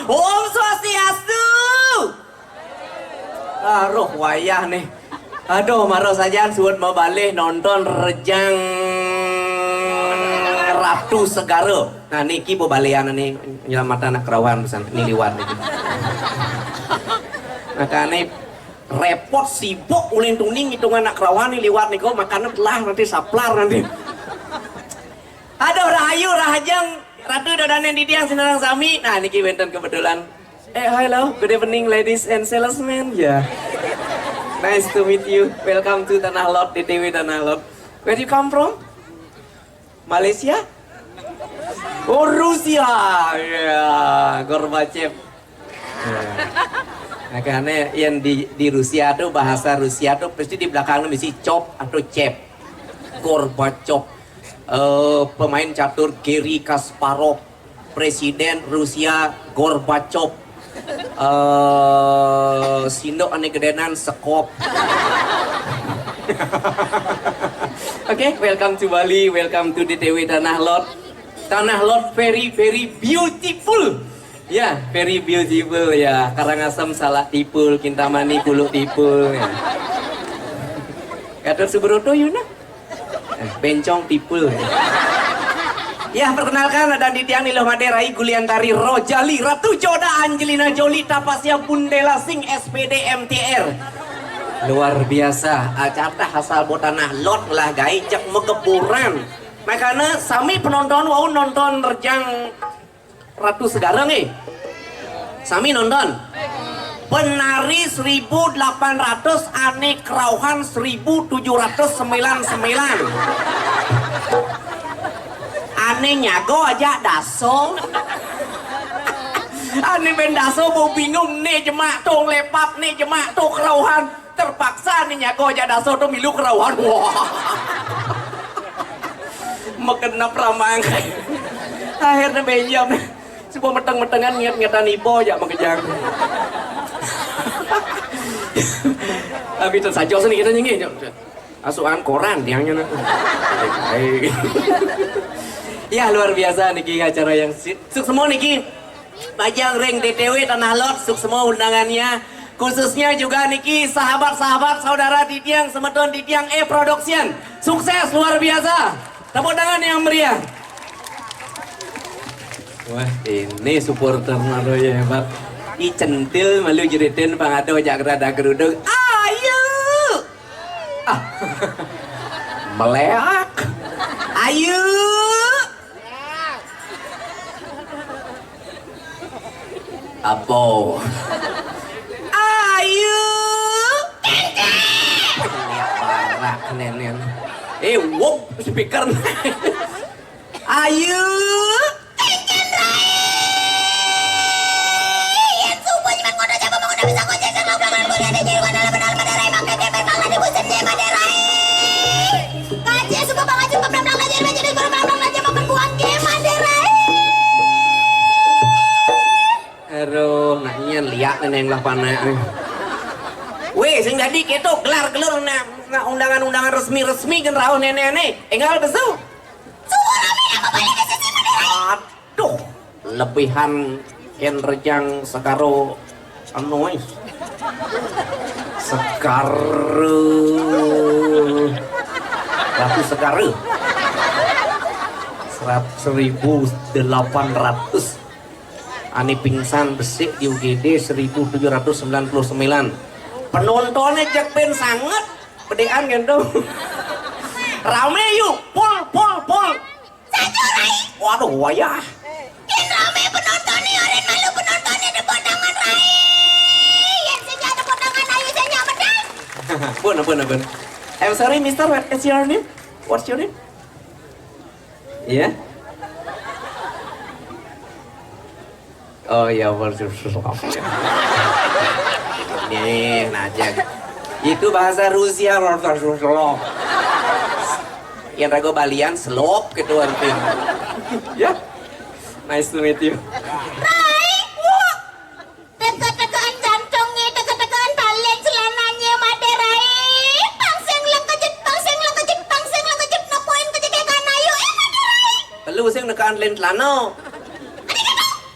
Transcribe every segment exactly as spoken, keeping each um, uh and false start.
Om Swastiastu. Aduh, wayah nih. Aduh, mara sajan suud mabalih nonton Rejang Ratu Segara. Nah, niki bebalian nih, nyelamatan anak kerauhan pisan nih liwat niki. Makane repot, sibuk ulin tuni ngitung anak kerauhan nih liwat niku, makane telah nanti saplar nanti. Aduh, rahayu, rahajeng, Ratu ida dané titiang sinareng sami. Nah, niki wénten kebetulan. Eh, hello, good evening, ladies and salesmen. Ya. Nice to meet you. Welcome to Tanah Lot, D T W Tanah Lot. Where you come from? Malaysia? Oh, Rusia. Ya, Gorbachev. Ya. Makanya yang di di Rusia tuh, bahasa Rusia tuh pasti di belakangnya mesti cop atau cep. Gorbachev. Eh, pemain catur Garry Kasparov. Presiden Rusia Gorbachev. Eh, sindok ané gedénan sekop. Oke, welcome to Bali, welcome to D T W Tanah Lot. Tanah Lot very, very beautiful. Ya, very beautiful ya. Karangasem salak tipul, Kintamani kuluk tipul ya. Gatot Subroto, you know? Eh, bencong tipul. Ya, perkenalkan, ada titiang Niluh Madé Rai Guliantari Rojali, Ratu Joda Angelina Jolie, Tapasya Bundela Singh, S P D M T R. Luar biasa, acara asal buat Tanah Lot lah, gai, cek megeburan. Makanya sami penonton wau nonton Rejang Ratu Segara nih. Sami nonton. Penari seribu delapan ratus, ané kerauhan seribu tujuh ratus sembilan sembilan. Ané nyago aja daso. Ané bén daso bau bingung, né jemak to lepat, né jemak to kerauhan. Terpaksa né nyago aja daso to milu kerauhan. Wah. Makenep ramang. Akhirnya benjam. Sebuah meteng-metengan ngiat-ngiatan ibo aja makejang. Tapi itu saja sini kita nyengih. Asuhan koran tiangnya nak. Ya, luar biasa niki acara yang si- sukses semua niki. Bajang ring D T W Tanah Lot, sukses semua undangannya. Khususnya juga niki sahabat-sahabat saudara titiang, semeton titiang E Production. Sukses luar biasa. Tepuk tangan yang meriah. Wah, ini supporter Naruh ya hebat. I centil malu jeritin pangado jak gerada geruduk. Ayo. Ah. Meleak. Ayo. Apa? Ayo. Lihat barak nenen. Eh, wop speaker. Ayo. Kenceng, Rai. Yang subuh nyemen ngono siapa mau ngono bisa kocek sama belakang gue ada jadi mana benar pada Rai makan dia memang ada bosan dia pada Rai. Kaji suka banget suka belakang aja jadi baru belakang aja makan buang game ada Rai. Aduh, nak nyen liak neng lah panak. Weh, sing jadi keto gelar-gelur nak nak undangan-undangan resmi-resmi kan rauh nenek-nenek. Enggal besu. Suara mina kembali ke sisi bendera. Aduh, lebihan ken rejang segaro anu, eh. Segara. Ratu Segara. Serat-, seribu delapan ratus. Ani pingsan besik di U G D seribu tujuh ratus sembilan puluh sembilan. Penontonnya jak ben sangat. Pedean kan tuh. Rame yuk, full, full, full. Satu Rai. Waduh, wayah. Yang rame penonton nih, orang malu penontonnya tepuk tangan Rai. Yang sejak tepuk tangan ayo sejak betul. Ampun, ampun, ampun. I'm sorry, mister, what is your name? What's your name? Iya? Oh iya, Warsaw. Nih, najak. Itu bahasa Rusia, Warsaw. Yang ragu balian, selop gitu artinya. Ya, nice to meet you. Rai, wah. Teka-tekaan jantungnya, teka-tekaan tali celananya, Made Rai. Pangsing lengkejut, pangsing lengkejut, pangsing lengkejut, nepuin kejadian ayu, eh, Made Rai. Perlu sing nekaan lin celana. Ada kata?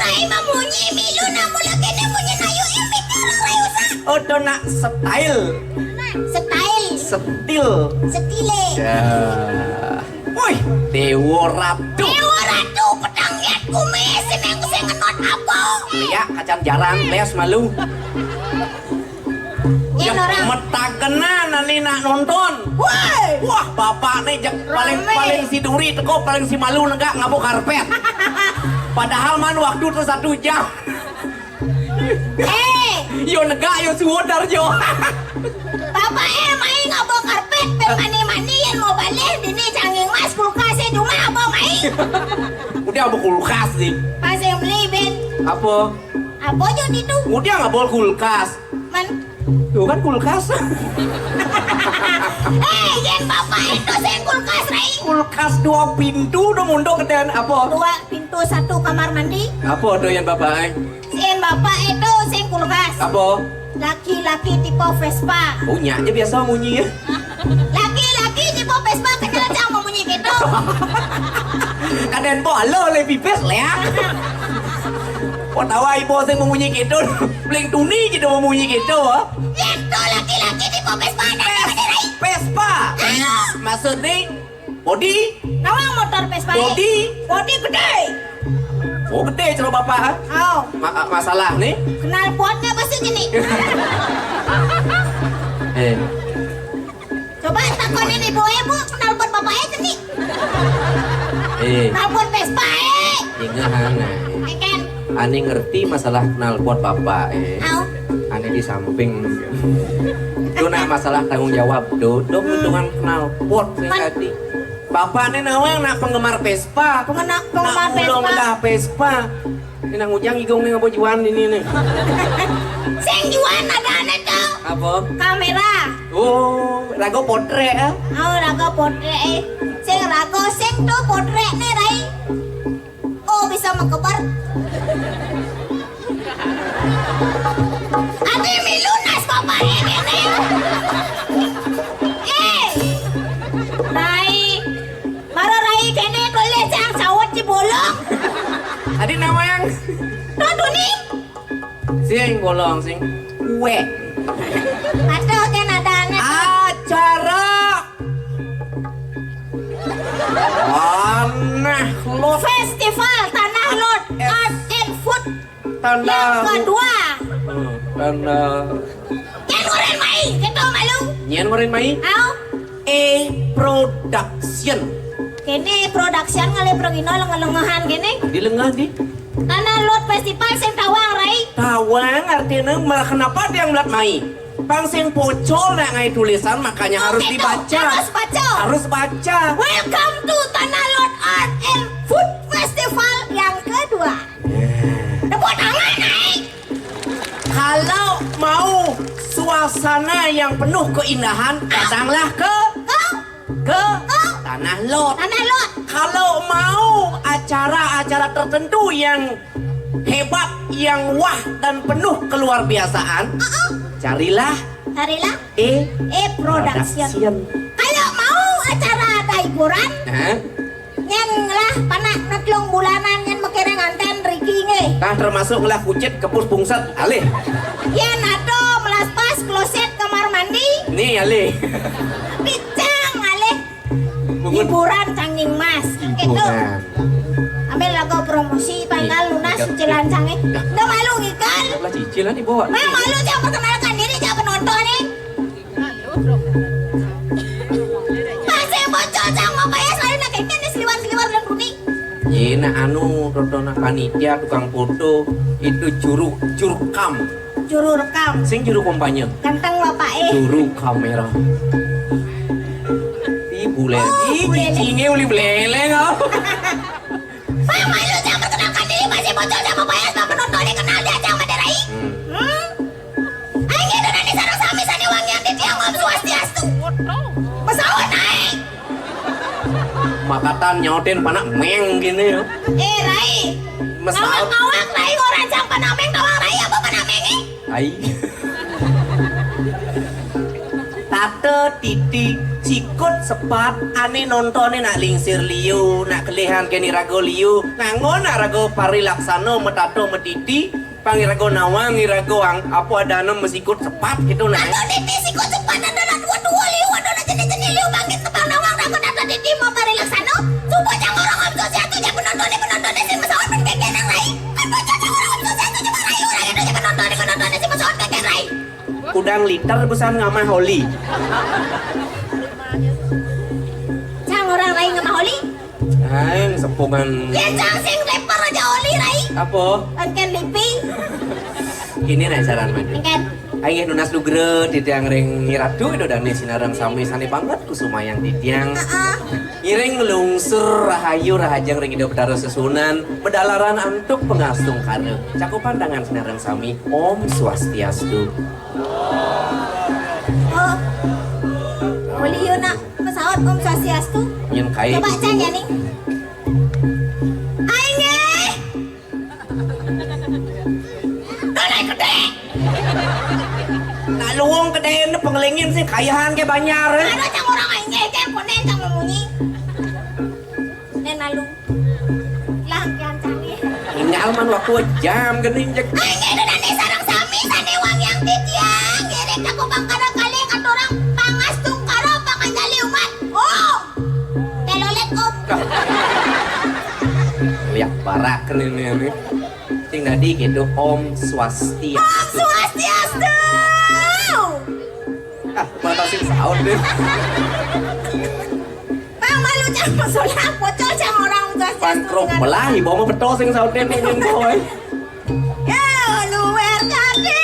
rai mamunyi, milu namu lagi ne munyi nayu, eh, mikir rai usah. Oh, dona style. Style. Setil. Setile. Ya. Woi, Dewa Ratu. Dewa Ratu, pedang liat kumis, sing sing ngenot apa? Lia, kacan jarang, les malu. Yen orang metakenan ani nak nonton. Woi. Wah, bapak nih jek paling, rame. Paling si duri teko, paling si malu negak ngabo karpet. Padahal man waktu tuh satu jam. Eh, yo negak, yo suwon dar jo. Bapak eh, mai ngabo karpet, pe mani-mani yen mau baleh, dini canging mas, kulkas eh, cuma abo mai. Udah abo kulkas nih. Pas yang beli, Ben. Apa? Apa jo itu? Udah ngabo kulkas. Man. Tuh kan kulkas. Eh, yen bapak itu sing kulkas, Rai. Kulkas dua pintu dong untuk keadaan apa? Dua pintu, satu kamar mandi. Apa tuh yang bapak, eh? Sing bapak itu sing kulkas. Apa? Laki-laki tipe Vespa. Punya aja biasa munyi ya. Laki-laki tipe Vespa kenal cang memunyi gitu. Kadang po halo le pipes le ya. Po tawa ibu sing memunyi gitu. Bling tuni gitu memunyi gitu. Itu laki-laki tipe Vespa. Vespa. Ayo. Maksud nih Bodi. Nawang motor Vespa. Bodi. Bodi gede. Oh, gede cero bapak. Oh. Ma- masalah nih. Kenal potnya pasti gini. Eh. Coba takon ini bu, eh bu, kenal pot bapak eh nih. Eh. Kenal pot Vespa eh. Ingat anak. Ikan. Ani ngerti masalah knalpot bapak eh. Au. Ani di samping. Itu nak masalah tanggung jawab tuh. Dong hitungan knalpot sing tadi. Bapak ini nawang nak penggemar Vespa. Pengena- penggemar Vespa. Vespa. Ini nang ujang igong nih apa juan ini nih. Sing juan ada aneh tuh. Apa? Kamera. Oh, rago potrek ya. Oh, rago potrek eh. Sing rago sing tuh potrek nih Rai. Oh, bisa mengkebar. Ati milunas bapak ini Sing bolong, sing. Weh. Aduh, kan ada anak. Acara Tanah Lot. Festival Tanah Lot Art and Food. Tanah Yang kedua. Hmm, tanah. Nyén ngoréng mai, kéto malu. Nyén ngoréng mai? Au. E Production. Kéné production ngalih pragina lengeh-lengehan kéné. Di lengeh di? Tanah Lot Festival sing tawang, Rai. Tawang artinya malah kenapa ada yang melat mai? Pang sing pocol nak ngai tulisan, makanya Oh, harus kéto. Dibaca. Harus baca. Harus baca. Welcome to Tanah Lot Art and Food Festival yang kedua. Tepuk tangan, Rai. Kalau mau suasana yang penuh keindahan, datanglah ke Ke? ke Ke? Tanah Lot. Tanah Lot. Kalau mau acara-acara tertentu yang hebat, yang wah dan penuh keluar biasaan, Heeh. carilah Carilah E E Production. Production. Kalau mau acara ada hiburan, Hah? Nyén ngelah panak netlung bulanan nyén makéné nganten riki nggih. Tah termasuk ngelah kucit kepus pungset alih. Yén ada melaspas kloset kamar mandi. Nih alih. Picang alih. Bungut. Hiburan canging mas. Gitu. Hiburan. Ambil lagu promosi pangkal Nih, lunas tiga. Cicilan cangé. Dah. Udah malu ngikal. Lah cicilan dibawa. Nah, malu cang perkenalkan diri cang penonton nih. Masih bocor cang mau bayar selain nak kéné seliwan-seliwan dan kuning. Yé, nak anu, tontonan panitia, tukang foto, itu juru, juru kam. Juru rekam. Sing juru kampanye. Ganteng bapak eh. Juru kamera. Ih, bulé. Oh, Ih, bulé. Cicingé uli beleleng, oh. Bang, malu cang perkenalkan diri, masih bocor cang mau bayar, bang penonton ini kenal dia cang Madé Rai. Hmm. Hmm? Aing itu nani sareng sami sané wangian di tiang Om Swastiastu. Pesawat naik. Makatan nyautin panak méng gini ya. Eh, Rai. Mesawat. Ngawak-ngawak, Rai, orang cang panak méng, tawang Rai, apa panak méng, eh? Ai. Tato titi sikut sepat ané nontoné nak lingsir liu, nak kelihan kéné raga liu, nganggo nak raga parilaksana metato metiti, Pang iraga nawang, iraga ang-, apa adané masikut sepat gitu nah. Aduh, titi sikut sepat, adané dua-dua liu, adané jenih-jenih liu, bangkit ke pang nawang, raga tata titi maparilaksana. Suba cang orang Om Swastiastu, cang penontoné, penontoné sing masaut, pen kékénang rai. Kan bocor cang orang Om Swastiastu, cuma rayu, rayu, cang penontoné, penontoné sing masaut, kékén rai. Kudang liter busan ngamah oli. Cang orang rai ngamah oli. Aing sepungan. Ya, cang sing leper aja oli, Rai. Apa? Engken liping. Kini nah saran mah. Engken. Aing nunas lugra titiang ring Nyi Ratu Ida Dané sinareng sami sané banget kusumayang titiang. Heeh. Ngiring nglungsur rahayu rahajeng ring Ida Betara Sesuunan, bedalaran antuk pangastungkara. Cakupan tangan sinareng sami, Om Swastiastu. Oh. Oli yo nak. Pesawat Om Swastiastu. Nyén kai. Coba itu. Cang ya nih. Aing eh. Dona gedé. Nak luung gedé né pengelingin sih kayahan ke banjar. Ada cang orang aing eh, cang konen cang memunyi. Nén malu. Lah, pian canggih. Tinggal man waktu jam geuning cék. Aing Ida Dané sareng sami sané wangiang titiang, ngiring ka kubang kada kalih katurang pangastungkara panganjali umat. Om. Telolet, Om. Liak barak ini, ini. Sing tadi gitu, Om Swastiastu. Om Swastiastu. Ah, mata sing saut deh. Bang, malu cang masalah, pocol cang orang Swastiastu. Pangkrok belah, ibu mah betul sing saut deh, minum boy. Ya, luar kati.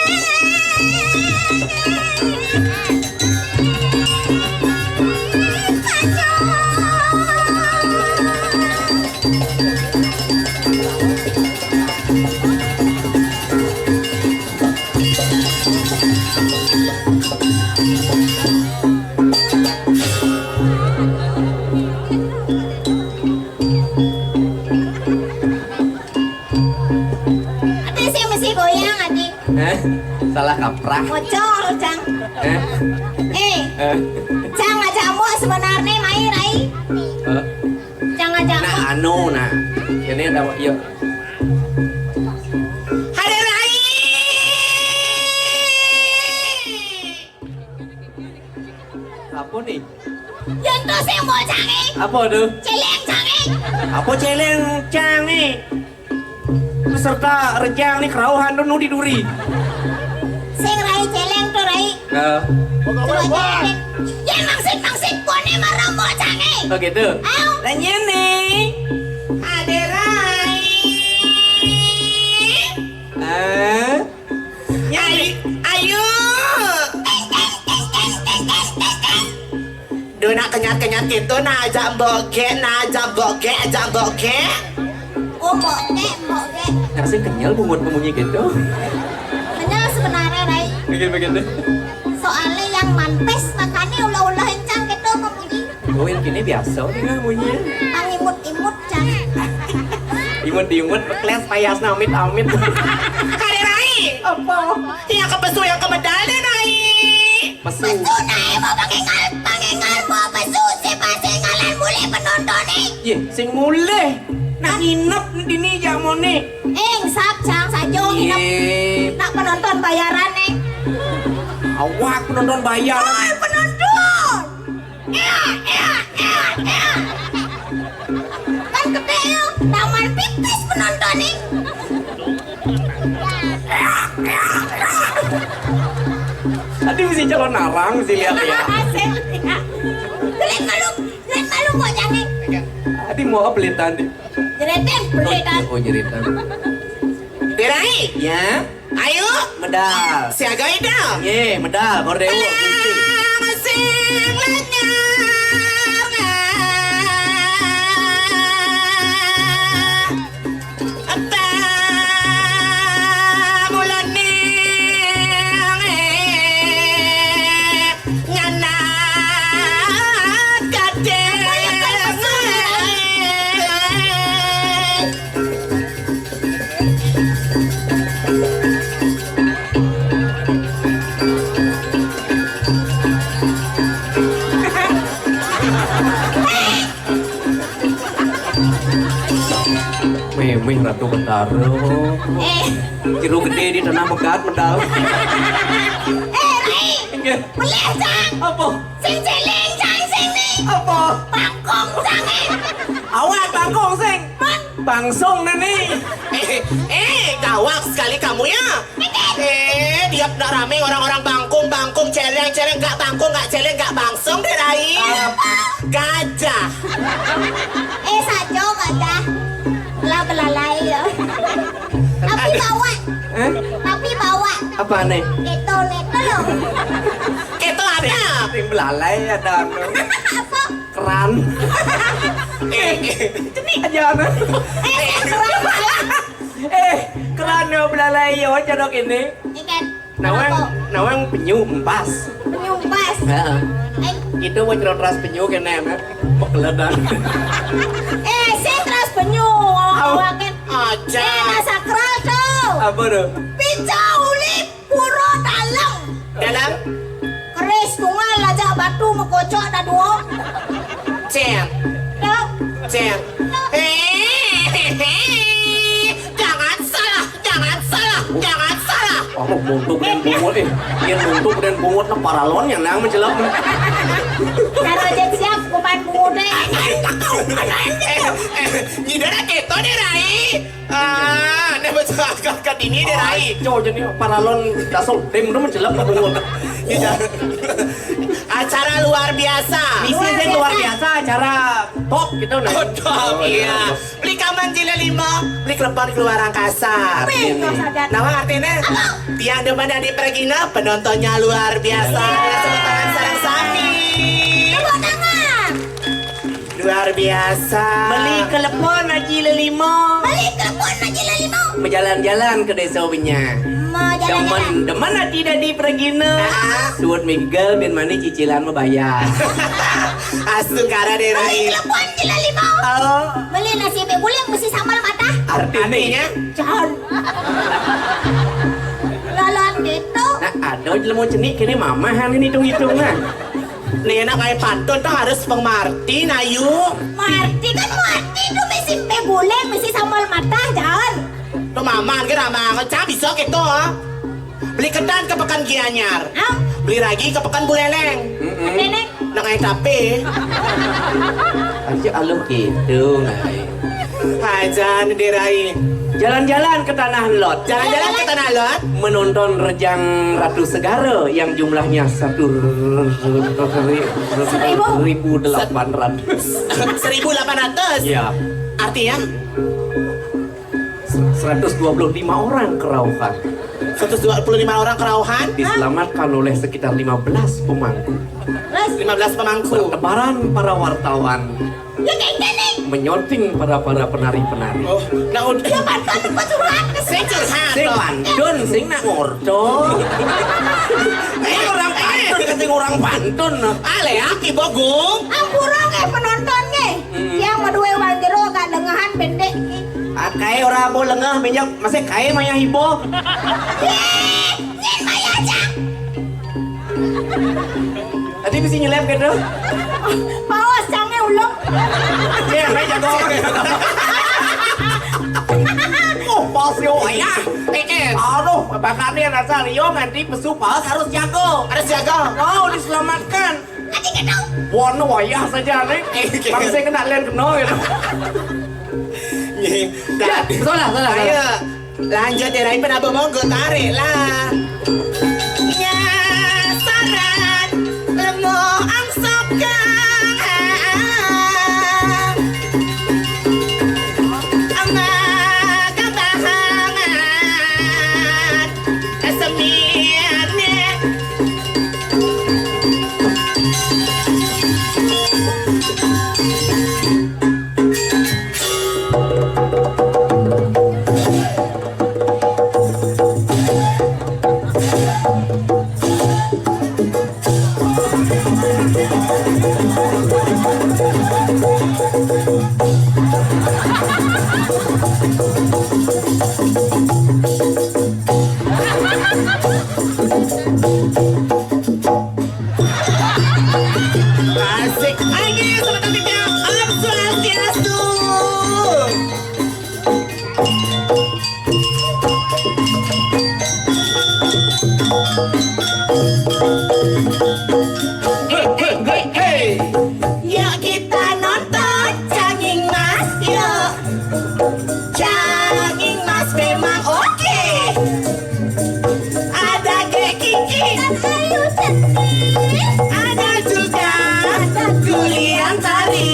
Ati sih mesti goyang, Ati. Eh, salah kaprah. Pocol, Cang. Eh? Eh, Eh? Cang aja ambo sebenarnya mai, Rai. Eh? Cang aja ambo. Nah, anu, nah. Ini ada, yuk. Hadir Rai! Nih. Yen to sing mbok cange. Apa to? Celeng cange. Apa celeng cange? Peserta rejang nih kerauhan to nu di duri. Sing rai celeng to, rai. Nah. Coba celeng. Yen maksud-maksud kone marang mbok cange. Oh gitu. Ayo. Lah nyene. Ade rai. Ah. Nyai, ayo. Duh, nak kenyat-kenyat gitu, nak ajak mbok gek, nak ajak mbok gek, ajak mbok gek. Oh, mbok gek, mbok gek. Nak sing kenyal bungut memunyi gitu. Kenyal sebenarnya, Rai. Bikin-bikin deh. Soalnya yang manpes makanya ulah-ulah encang gitu memunyi. Oh, yang kini biasa nih lah munyi. Pangimut-imut, Cang. Imut-imut, kles payas namit-amit. Kali Rai. Apa? Yang ke pesu, yang ke medal deh, Rai. Pesu. Pesu, Rai, mau pakai ngal, pakai ngal, mau pesu, si pasti ngalan mulai penonton nih. Ye, sing mulai. Nak nginep di dini jak mone. Eh, sap, Cang, sajo nginep. Ye. Nak penonton bayaran nih. Awak penonton bayaran. Oi, penonton. Ea, ea, ea, ea. Kan gede yo, taman pipis penonton nih. Tadi mesti calon narang mesti lihat ya. Asik, ya. Gelet malu, gelet malu kok jangan. Tadi mau apa lihat tadi? Jeritan, jeritan. Oh, jeritan. Dirai. Ya. Ayo. Medal. Siaga ida. Ye, medal. Kordeo. Alang sing lanyar. Apa mulane? Ngana kate. Memeh Ratu Betara. Eh. Jero gede di tanah pegat medal. Eh, Rai. Inggih. Melih, Cang. Apa? Sing celeng, Cang, sing ni. Apa? Bangkong, Cang, eh. Awak bangkong, sing. Mon. Bangsung, nani. Eh, eh, gawat sekali kamu ya. Mikir. Eh, dia nak rame orang-orang bangkung, bangkung, celeng, celeng, gak bangkung, gak celeng, gak bangsung deh, Rai. Apa? Gajah. Eh, sajo gajah. Lah belalai ya. Tapi bawa. Eh? Tapi bawa. Apa nih? Itu, itu loh. Itu ada. Sing belalai ada anu. Apa? Keran. Eh, eh. Cenik aja anu. Eh, keran. Eh, keran yo belalai yo, jadok ini. Ikan. Nawang, nawang penyu empas. Penyu empas. Heeh. Eh. Itu mau nyerot ras penyu kene, Mak. Pekeledan. Eh, sing ras penyu. Awaken. Aja. Eh, nah sakral tuh. Apa tuh? Pica uli puro dalam. Dalam? Keris tunggal aja batu mekocok ada dua. Ceng. Tuh. Ceng. Eh, jangan salah. Jangan salah, jangan salah. Oh, muntuk dan bungut eh. Yen muntuk dan bungut na paralon yang nang mencelok. Cara aja siap kuman bungut eh. Eh, eh, nyidana keto deh, Rai. Ah, ne betul agak ke dini deh, Rai. Jo, jadi paralon dasar tim tu mencelok na bungut. Iya. Acara luar biasa. Misi sing luar biasa, acara top gitu nah. Oh, top, iya. Beli kaman jilid lima, beli kelepan keluar angkasa. Wih, kok sadar. Nah, artinya tiang demen di Pregina, penontonnya luar biasa. Tepuk tangan sareng sami. Tepuk tangan. Luar biasa. Beli klepon Haji Lelimo. Beli klepon Haji Lelimo. Berjalan-jalan ke desa Benya. Mau jalan-jalan. Demen, demen hati dadi Pregina. Ah. Suut migel bin mani cicilan membayar. Astungkara deh, Rai. Beli klepon Haji Lelimo. Oh. Beli nasi bebuleng mesti sambal matah. Artinya? Artinya? Jangan. Lalan gitu. Nah, ada jelema cenik kene mamahan ini hitung-hitung nah. Nih enak kayak pantun tuh harus mengerti, Nayu. Marti kan marti tuh mesin bebuleng, mesin sambal matah, jangan. Tuh maman kira banget, cang bisa gitu. Ah. Beli ketan ke Pekan Gianyar. Ah. Beli ragi ke Pekan Buleleng. Mm-mm. Apa, Neng? Nak ngai tapi. Aja aluh gitu, ngai. Hajan dirai. Jalan-jalan ke Tanah Lot. Jalan-jalan ke Tanah Lot. Menonton Rejang Ratu Segara yang jumlahnya satu ribu delapan ratus. Seribu delapan ratus. Ya. Artinya? Seratus dua puluh lima orang kerauhan. Seratus dua puluh lima orang kerauhan. Diselamatkan oleh sekitar lima belas pemangku. Lima belas pemangku. Bertebaran para wartawan. Ya, kayak gini. Menyoting pada para penari-penari. Oh, nah, udah. Ya, pantun, apa curhat? Saya curhat, sing pantun, sing nak ngorto. Eh, orang pantun, kata orang pantun. Ale, aki bogung. Ampura, kayak penonton, nih. Hmm. Yang berdua wang jero, gak lengahan, pendek. Ah, kae ora abo lengeh, minyak masih kae maya hibo. Ih, nyen maya aja. Tadi bisa nyelip gitu. Paus cange ulung. Cek, bae jago. Oh, paus yo wayah. Tiket. Aduh, bakane rasa Rio nganti pesu paus harus jago. Harus jago. Mau diselamatkan. Aji kena. Warna wayah saja nih. Eh, gitu. Bangsa kena len kena gitu. Nggih. Ya, salah, salah, salah. Ayo, lanjut ya, Rai. Penapa monggo tarik lah. Nyasaran lemo angsokan. Ama kabahangan semiane. Asik. Ayo, sama cantiknya. Om Swastiastu. Hei, hei, hei, hei. Yuk kita nonton Canging Mas, yuk. Canging Mas memang oke. Ada Gek Kiki. Ada Ayu Cantik. Ada juga Julian Tari.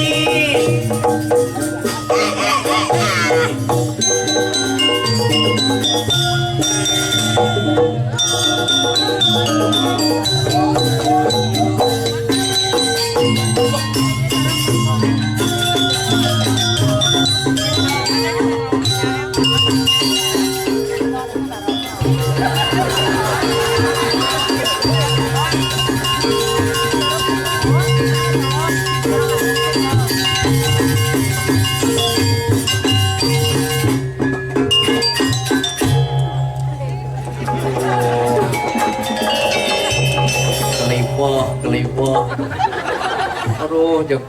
Kelipoh, kelipoh. Aduh, jok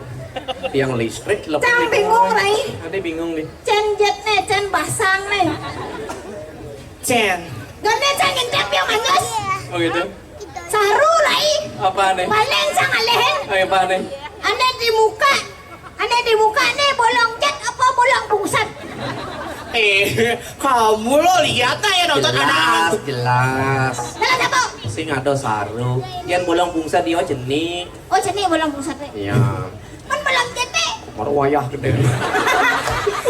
tiang listrik lepas. Cang bingung, Rai. Ada bingung nih. Cen jet nih, cen basang nih. Cen. Gane cang ngintip yang manjus. Oh gitu. Saru, Rai. Apa nih? Paling sang aleh. Oh, apa nih? Ane di muka. Ane di muka nih bolong jet apa bolong pungsat? Eh, kamu lo lihat aja nonton anak. Jelas, jelas. Jelas apa? Sing ada saru. Yang bolong pungsat dia jenik. Oh, jenik bolong pungsat, Rai. Iya. Kan bolong jet, Rai. Mar wayah gede.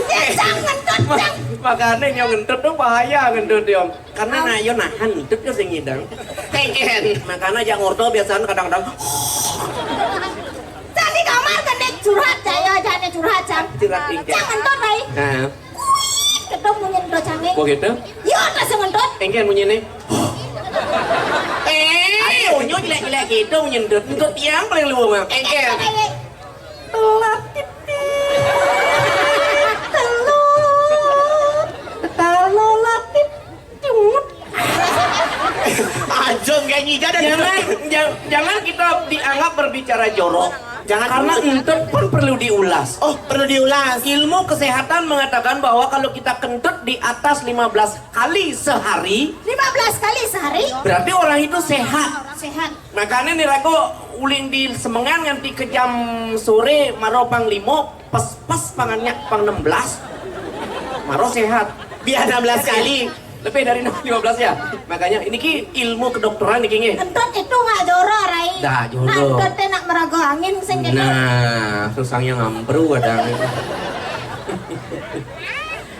Ya, cang ngentut, cang. Makanya yang ngentut tuh bahaya ngentut dia. Karena nak yo nahan, itu ke sing ngidang. Tengken. Makanya yang orto biasanya kadang-kadang. Cang di kamar kan dia curhat, cang, ya, cang dia curhat, cang. Curhat, iya. Cang ngentut, Rai. Nah. Kuit, ketemu nyentuh canging. Kok gitu? Yo, tas ngentut. Tengken bunyi nih. Eh, ayo, nyo jelek-jelek gitu nyentuh. Ngentut yang paling luwung, Bang. Tengken. Telat titit, telat, telat, telat titit. Ajeng kayak nyiga dan jangan, jang-, jangan kita dianggap berbicara jorok. Jangan. Karena entut pun perlu diulas. Oh, perlu diulas. Ilmu kesehatan mengatakan bahwa kalau kita kentut di atas lima belas kali sehari, lima belas kali sehari? Berarti orang itu sehat. Orang sehat. Makanya nih, Rako, Ulin di semengan nganti ke jam sore, maro pang limo, pas, pas pangannya pang enam belas. Maro sehat. Biar enam belas kali. Lebih dari lima belas ya. Makanya ini ki ilmu kedokteran iki nggih. Entut itu nggak jorok, Rai. Dah, jorok. Nah, entut teh nak meraga angin sing gitu. Nah, susahnya ngambru kadang.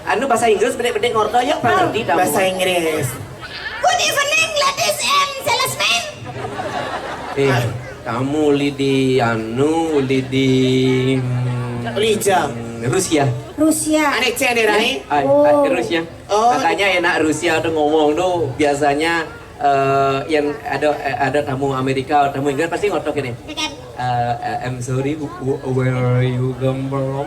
Anu, bahasa Inggris bedek-bedek ngorto ya, Pak Ngerti dah. Bahasa Inggris. Good evening, ladies and salesmen. Eh, kamu lidi anu, lidi, hmm, Lijang. Rusia. Rusia. Aneh cek deh, Rai. Ah, ah, Rusia. Oh. Makanya enak Rusia tuh ngomong tuh biasanya, eh, yang ada, eh, ada tamu Amerika, tamu Inggris pasti ngotok gini. Tekan. Eh, eh, "I'm sorry, wh- wh- where you come from?"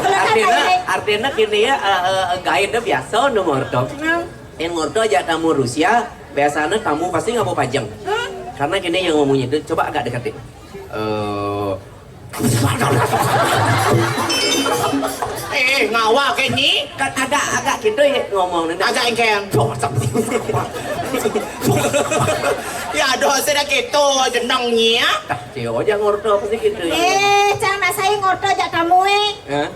Artinya, artinya gini ya, eh, eh, guide biasa nu ngorto. Hmm. Yang ngorto aja tamu Rusia, biasanya tamu pasti nggak mau pajeng. Hmm. Karena gini yang ngomongnya itu, coba agak dekat deh. Eh, eh, ngawa ke ni? Kan agak-agak gitu ya ngomong nanti. Agak engkeng. Ya, dosa dah gitu, jenengnya. Dah, Cio aja ngorto apa sih gitu ya? Eh, cang nak saya ngorto jak tamu eh. Ya?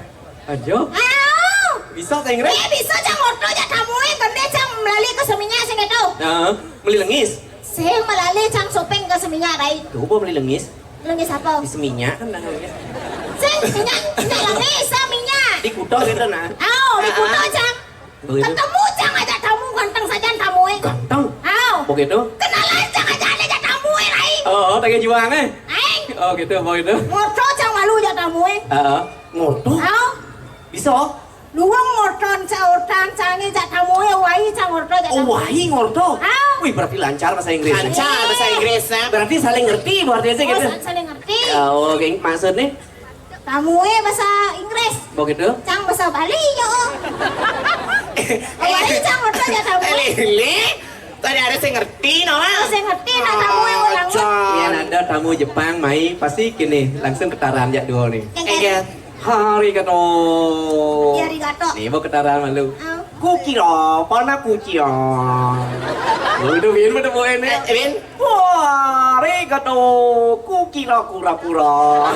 Ajo? Au! Bisa saya Inggris? Eh, bisa cang ngorto jak tamu eh, bende cang melali ke seminyak sing gitu. Nah, beli lengis. Sing melali cang shopping ke seminyak, Rai. Tuh, apa beli lengis? Lengis apa? Di seminyak kan dah lengis. Sing, minyak, minyak lengis, ah, minyak. Di Kuta gitu nah. Au, di Kuta, ah, cang. Begitu. Ketemu cang aja tamu ganteng saja tamu eh. Ganteng? Au. Begitu? Kenalan cang aja ada aja tamu eh, Rai. Oh, oh, pakai juang eh? Aing. Oh, gitu, begitu. Ngorto cang malu aja tamu eh. Heeh. Ngorto? Au. Bisa? Luang ngorton cang ortan cang eh jak tamu eh, wai cang ngorto jak tamu. Oh, wai ngorto? Au. Wih, berarti lancar bahasa Inggris. Lancar bahasa Inggris, ya. Berarti saling ngerti, berarti aja. Oh, gitu. Sa- saling ngerti. Oh, oke. Maksudnya? Tamu eh bahasa Inggris. Begitu? Cang bahasa Bali, yo. Wai cang ngorto jak tamu eh. Lili, tadi ada saya ngerti, no? Oh, saya ngerti, nah, tamu eh orang. Acan. Iya, ada tamu Jepang, mai, pasti gini, langsung ketaran jak dua nih. Yang Eh, iya. Arigato. Iya, arigato. Nih, mau ketaran malu. Au. Kukira, pana kucia. Lu itu Win, mana mau ini? Eh, Win? Wah, arigato. Kukira kura-kura.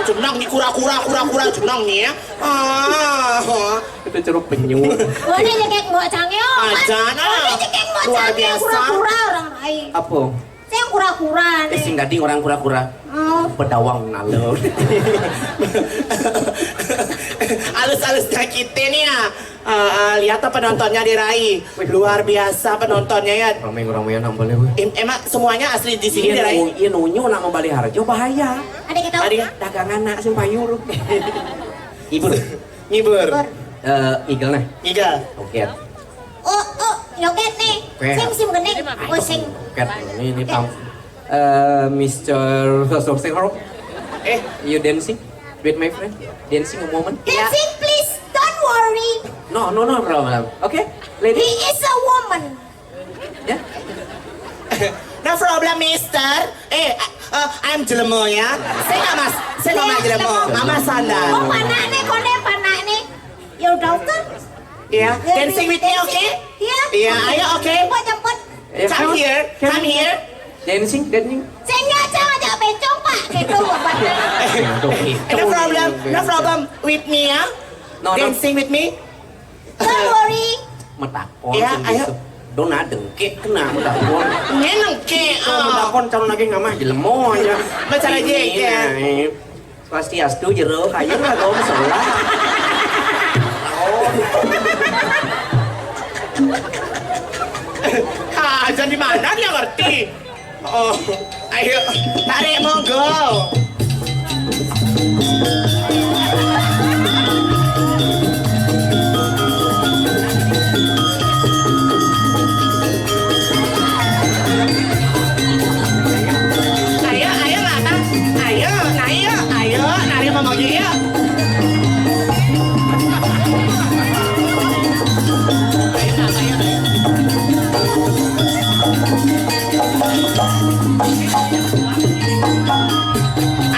Jenang ni kura-kura, kura-kura jenang ni ya. Ah, itu ceruk penyu. Mana nyekek mbok cang yo? Aja nah. Mana nyekek mbok cang yo? Luar biasa. Kura-kura orang lain. Apa? Saya kura-kura nih. Eh, sing tadi orang kura-kura. Oh. Bedawang nalo. Alus-alus dah kita nih ya. Eh, eh, lihat apa penontonnya di Rai. Wih. Luar biasa penontonnya ya. Ramai orang yang nambah nih. Em- emang semuanya asli di sini di Rai? Iya, nunyu nak membalik harga bahaya. Ada kita. Ada ya? Dagangan nak sumpah nyuruh. Ibu. Ngibur. Eh, Igel nah. Igel. Oke. Oh, oh, joget nih. Oke. Sing, sing gini. Oh, sing. Oke, ini, ini tam. Eh, Mister Sosok Sehor. Eh, you dancing with my friend? Dancing a moment? Dancing, please. Don't worry. No, no, no problem. Okay, lady. He is a woman. Ya? No problem, mister. Eh, uh, I'm jelema ya. Saya nggak mas, saya nggak mas jelema. Nggak mas sandal. Oh, panak nih, kone panak nih. Your daughter? Ya, dancing with me, okay? Iya. Iya, ayo, okay. Jemput, jemput. Come here, come here. Dancing, dancing. Sehingga aja ngajak bencong, Pak. Gitu, Bapak. No problem, no problem with me ya. No, no. Dancing with me. Don't worry. Metakon. Ya, ayo. Dona dengkek kena metakon. Ngenengke. Metakon calon lagi ngamah jelemo aja. Baca aja ya. Pasti astu jero kayu lah dong sebelah. Oh. Ah, jadi mana dia ngerti? Oh, ayo, tarik monggo. Ayo, ayo, Lata. Ayo, naik yuk. Ayo, narik monggo yuk.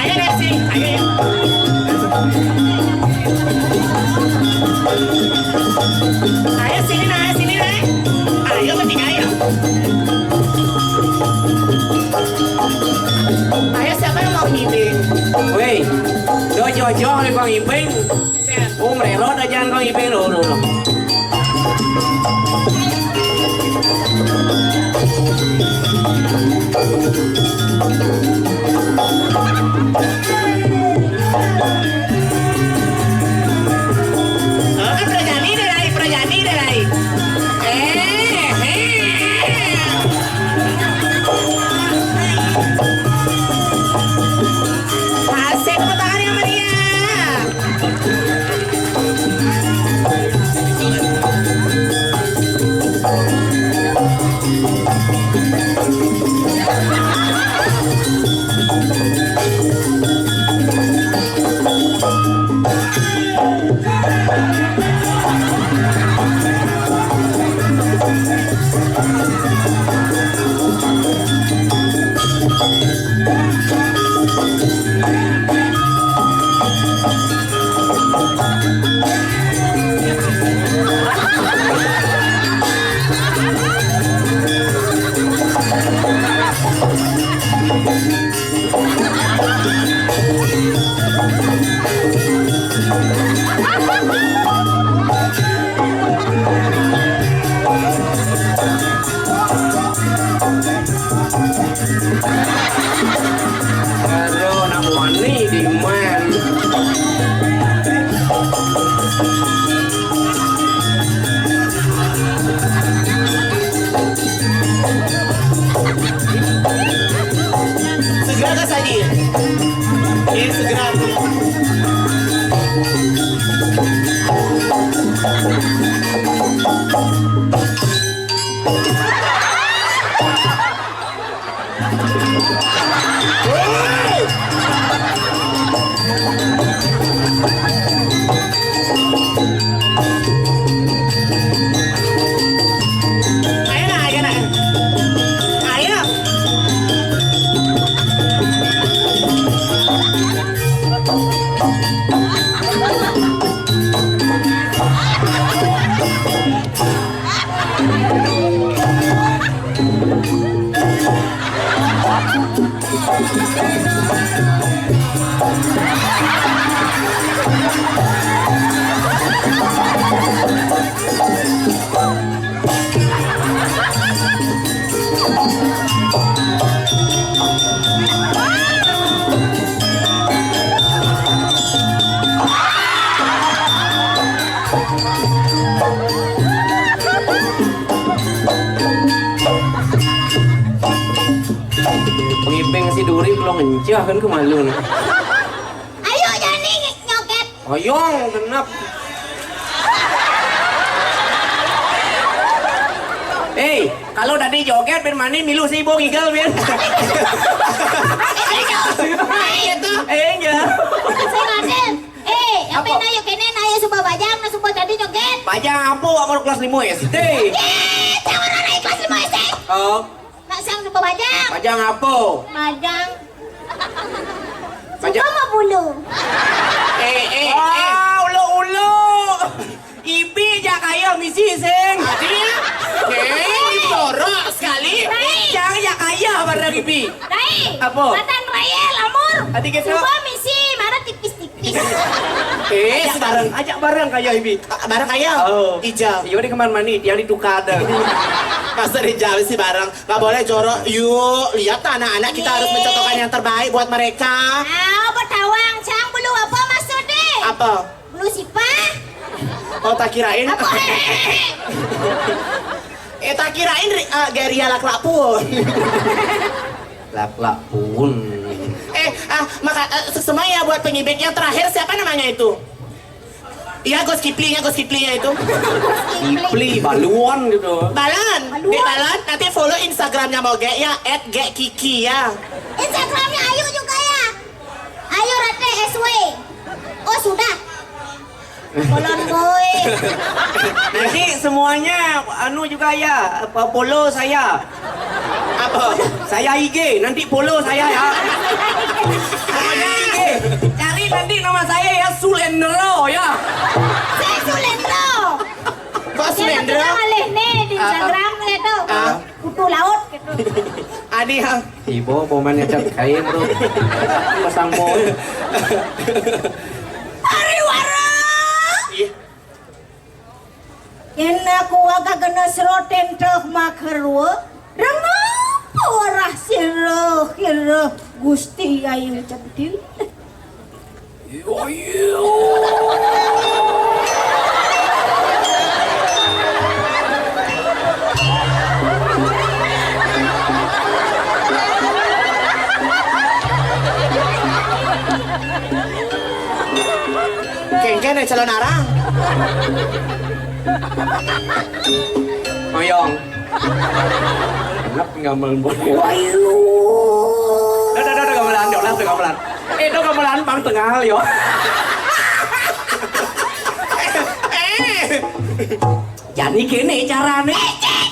Ayo, Desi, ayo, yuk. Ayo, sini, nah, sini, nah. Ayo, bertiga, ayo. Joh, ni Kong Iping. Oh, mererot aja Kong Iping, loh, loh, loh. Ah, perajani deh, Rai, perajani deh, Rai. Eh, eh. Asik, tepuk tangan yang meriah. Aduh, anak wani di man. Segera ke saji. Ini segera. Ayo nah, ayo nah. Ayo. Ngiping si Duri belum encah kan kemalu nih. Ayo, jani nyoket. Oyong, genep. Hei, kalau tadi joget, bin mani milu si Ibu ngigel, bin. Ayo, itu. Eh, enggak. Saya Marcel. Eh, apa? Apa yang ayo kene, ayo suba bajang, na suba tadi joget. Bajang apa, umur kelas lima S D. Eh, jangan orang naik kelas lima S D. Oh. Nak sang suba bajang. Bajang apa? Bajang. Bajang. Suba mau bulu. Eh, eh, eh. Ah, ulu-ulu. Ibi jak kaya misi sing. Adi. Eh, jorok sekali. Baik. Jang jak kaya barang Ibi. Dai. Apa? Matan raya lamur. Adi gitu. Suba misi, mana tipis-tipis. Eh, sebarang. Ajak barang kaya Ibi. Barang kaya. Oh. Ija. Iya, di kemana mani? Yang ditukar dah. Masa dijawab sih barang. Nggak boleh jorok. Yuk, lihat anak-anak, kita harus mencontohkan yang terbaik buat mereka. Ah, betawang, cang bulu apa maksudnya? Apa? Bulu sipah? Oh, tak kirain. Apa? Eh, tak kirain ri- eh, Geria laklak pun. Laklak pun. Eh, ah, maka eh, semua ya buat pengibik. Yang terakhir siapa namanya itu? Iya, Gus Kipli, ya Gus Kipli ya itu. Kipli, balon gitu. Balon, Balon. Dek Balon, nanti follow Instagramnya Moge ya, at G Kiki ya. Instagramnya Ayu juga ya. Ayu Rate S W. Oh, sudah. Balon boy. Nanti semuanya anu juga ya, apa, follow saya. Apa? Saya I G, nanti follow saya ya. Pokoknya I G. Cari nanti nama saya ya, Sulendro ya. Saya Sulendro. Kok Sulendro? Yang alih nih di Instagram ya tuh. Ah. Kutu laut. Adi, ha? Ibu, mau main ngecat kain, bro. Pasang bol. Pariwara! Iya. Yén aku waga gena sroten teh makerwa, rengep orah sira, kira Gusti Ayu Cedil. Kéngkén yang calon arang. Oyong. Enak tinggal malam boleh. Wayu. Dah, dah, dah, dah, gamelan, dah, dah, gamelan. Eh, dah gamelan, Bang Tengal, yo. Eh. Jani kéné carané,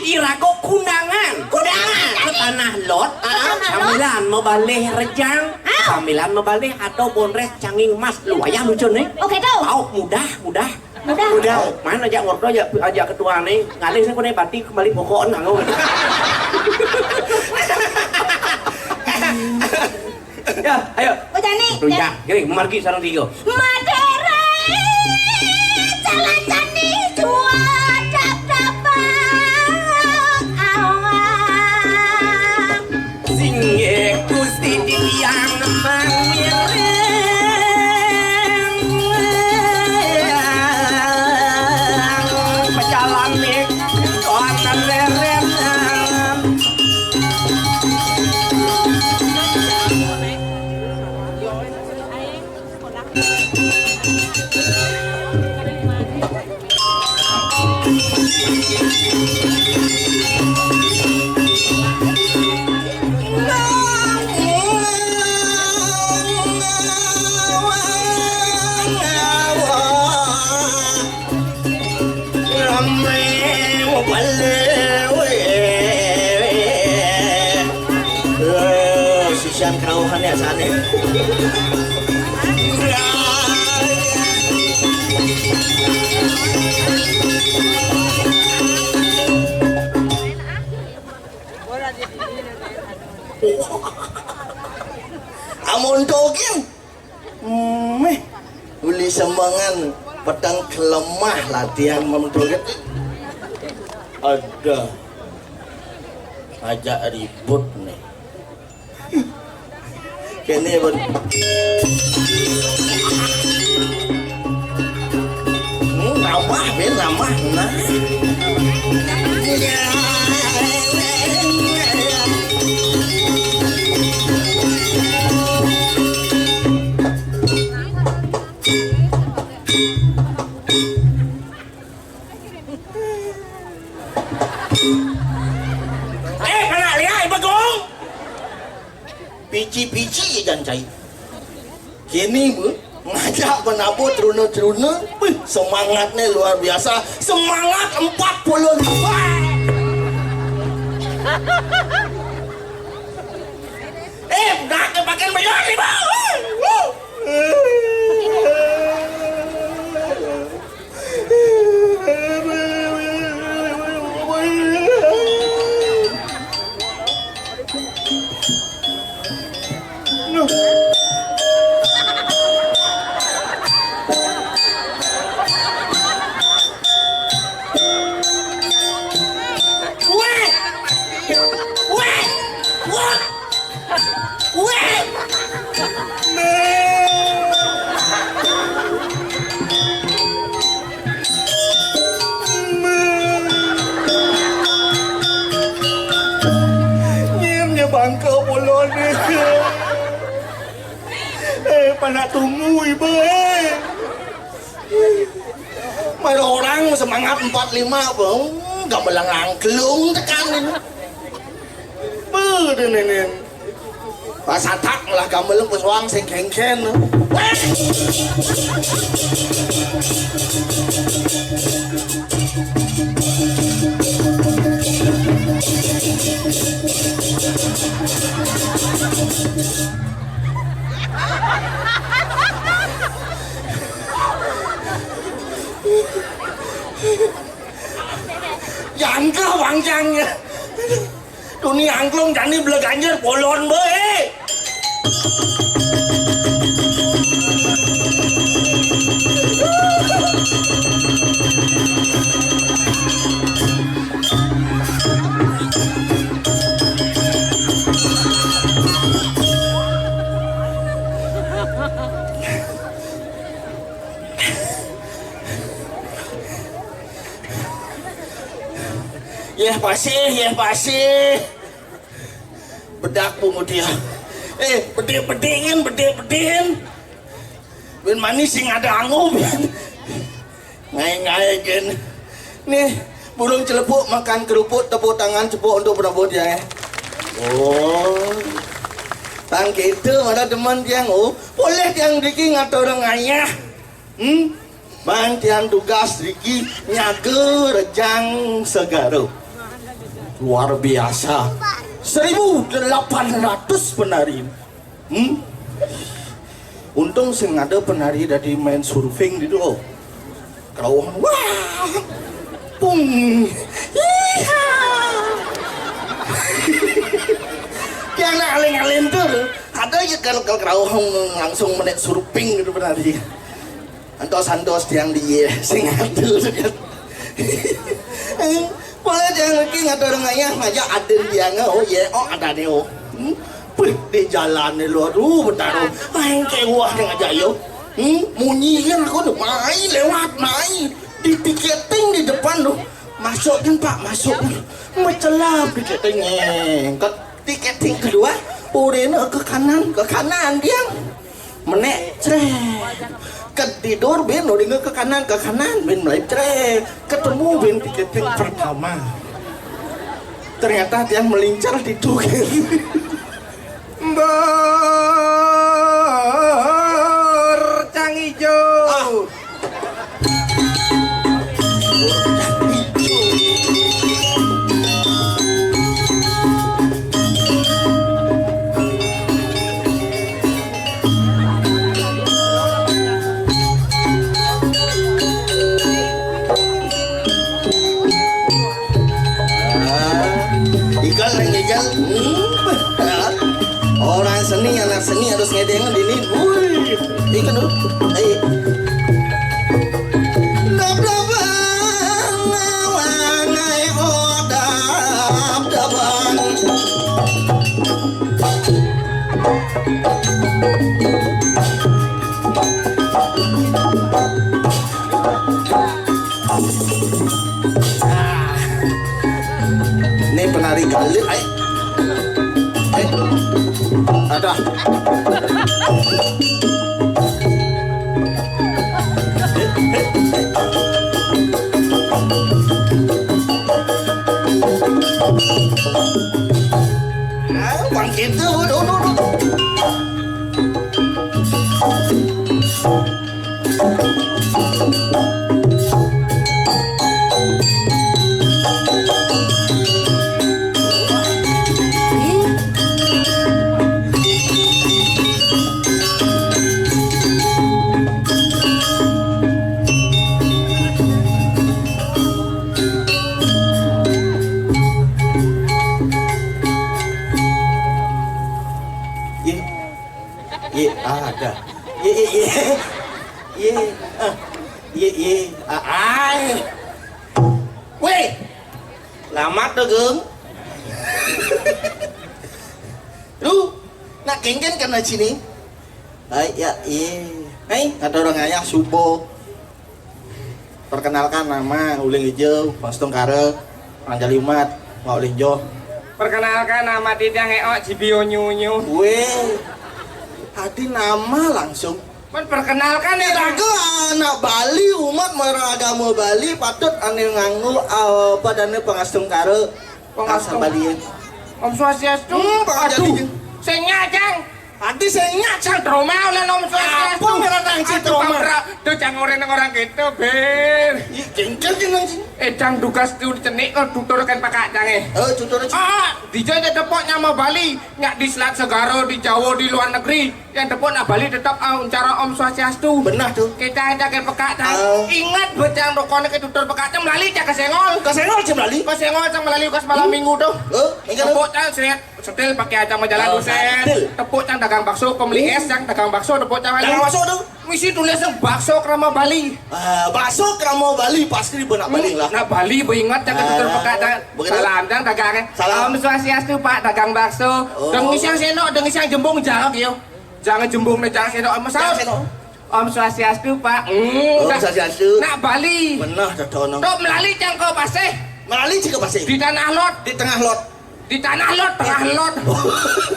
iraga kundangan. Kundangan. Ka tanah lot, ah, sambilan mabalih rejang, ah, sambilan mabalih ada bondrés canging emas, lumayan lucuné. Oké, tuh. Au, mudah, mudah. Mudah. Mudah. Mana ajak ngordo, ajak, ajak ketuané, ngalih sing koné bati kembali pokok nanggung. Ya, ayo. Bujani. Duh, ya, gini, margi sareng tiga. Madéra, jalan jani, jua dap-dapan awak. Singgih Gusti Diang mangiring. Pejalan nih, kanan leren. Rame, wah, bale, weh. Eh, sisian kerauhan ya, sané. Amun togén. Méh, uli sembangan peteng kelemah latihan mentoget. Ada. Ajak ribut nih. Kéné, Bun. Hmm, nambah, Bin, nambah. Nah. Eh, kana liai, Bagong. Pici-pici ya, jan cai. Kini, Bu, ngajak penabur teruna-teruna, wih, semangatnya luar biasa. Semangat empat puluh lima. Eh, nak pakai bayar lima. Weh! Weh! Wah! Wéh! Nyén nyé bangka bolon. Eh, panak tunggu, Ibu, eh. Mara orang semangat empat lima, Bang. Gamelan angklung tekan ini. Beuh, deh, nenen. Pas satak malah gamelan pesuang sing kéngkén. Wéh! Jangkeh, Bang, jangkeh. Tuni angklung jani bleganjer polon baé. Yéh pasih, yéh pasih. Bedak pungut dia. Eh, bedik-bedikin, bedik-bedikin. Bin manis sing ada anggo, bin. Ngaé-ngaé gén. Nih, burung celepuk makan kerupuk, tepuk tangan cepuk untuk penebus ya. Oh. Tang gitu, ada teman tiang. Oh, boleh tiang driki ngatur ngayah. Hmm? Bang tiang tugas driki nyaga rejang segara. Luar biasa. Seribu delapan ratus penari. Hmm? Untung sing ada penari dari main surfing gitu, oh. Kerauhan. Wah. Pung. Iha. Tiang nak alin-alin tuh. Ada aja kalau kalau kerauhan langsung menek surfing gitu penari. Antos-antos tiang di ieu sing adil. Pola tiang lagi ngatur ngayah ngajak aden tiang, oh iya, oh ada nih, oh. Hmm? Pih, di jalan nih lu, aduh, bentar, oh. Main kewah nih ngajak yo. Hmm? Munyi kan aku tuh, mai lewat, mai. Di tiketing di depan tuh. Masuk kan, Pak, masuk. Mecelap tiketing, ngengket. Tiketing kedua, urena ke kanan, ke kanan tiang. Menek, cret. Ketidur, bin, udah ke kanan, ke kanan, bin, mulai, cret. Ketemu, bin, tiketing pertama. Ternyata tiang melincar di tukir. Mbor cang ijo. Ah. Ah, igal nang igal. Hmm. Orang seni, anak seni harus ngedeng dini. Wih, ikan tuh. Hei. Dab-daban, ngawang, ai, oh, dab-daban. Ini penari galit, ai. Ai. Ada. Ah, bangkit tuh, tuh, tuh, tuh. Ye, ye, ada. Ye, ye, ye. Ye, ah. Ye, ye, ah, ai. Weh, lamat dong, Geng. Lu, nak kengken kana sini? Ai, ya, ye. Hei, ada orang ayah subuh. Perkenalkan nama, uling ijo, Mas Tungkara, Panjali Umat, Mak Uling Jo. Perkenalkan nama titiang Eo Jibio Nyunyu. Weh, adi nama langsung. Kan perkenalkan ya, Bang. Raga anak Bali, umat marang agama Bali, patut ane nganggo, eh, padane pangastungkara. Pangastungkara. Basa Bali. Om Swastiastu. Hmm, Pak. Aduh, Jadi. Sing nyak, Jang. Adi sing nyak, Jang. Trauma oleh Om Swastiastu. Apa ngerti, Jang, aduh, trauma? Pak, do jangan orang orang gitu, Bir. Ih, kengkel, kengkel, Jang. Eh, cang dugas tu cenik kok tutur kan pakak cang eh. Oh, tutur cang. Ah, dija aja tepuk nyama Bali, nyak di Selat Segara, di Jawa, di luar negeri. Yang tepuk nak Bali tetap ah, cara Om Swastiastu. Benar tu. Kita aja ke pekak cang. Ah. Ingat becang dokon ke tutur pekak cang melali cang ke Sengol. Ke Sengol cang melali. Ke Sengol cang melali ukas malam minggu tu. Oh, ingat tu. Tepuk cang seret. Setil pakai acang majalan. Oh, buset. Setil. Tepuk cang dagang bakso, pembeli es cang dagang bakso, tepuk cang. Dagang bakso tu? Misi tulis yang bakso krama Bali. Ah, bakso krama Bali pasti benak Bali lah. Nah, Bali beringat cang ke tutur pekak cang. Begitu. Salam cang dagang eh. Salam. Om Swastiastu Pak dagang bakso. Oh. Deng isiang senok, deng isiang jembung jangak yo. Jangan jembung nih, jangan senok. Om Saut. Jangan senok. Om Swastiastu Pak. Hmm, Om Swastiastu. Nak Bali. Benar, dah tahu nang. Tok melali cang ke pasih. Melali cang ke pasih. Di tanah lot. Di tengah lot. Di tanah lot, tengah lot.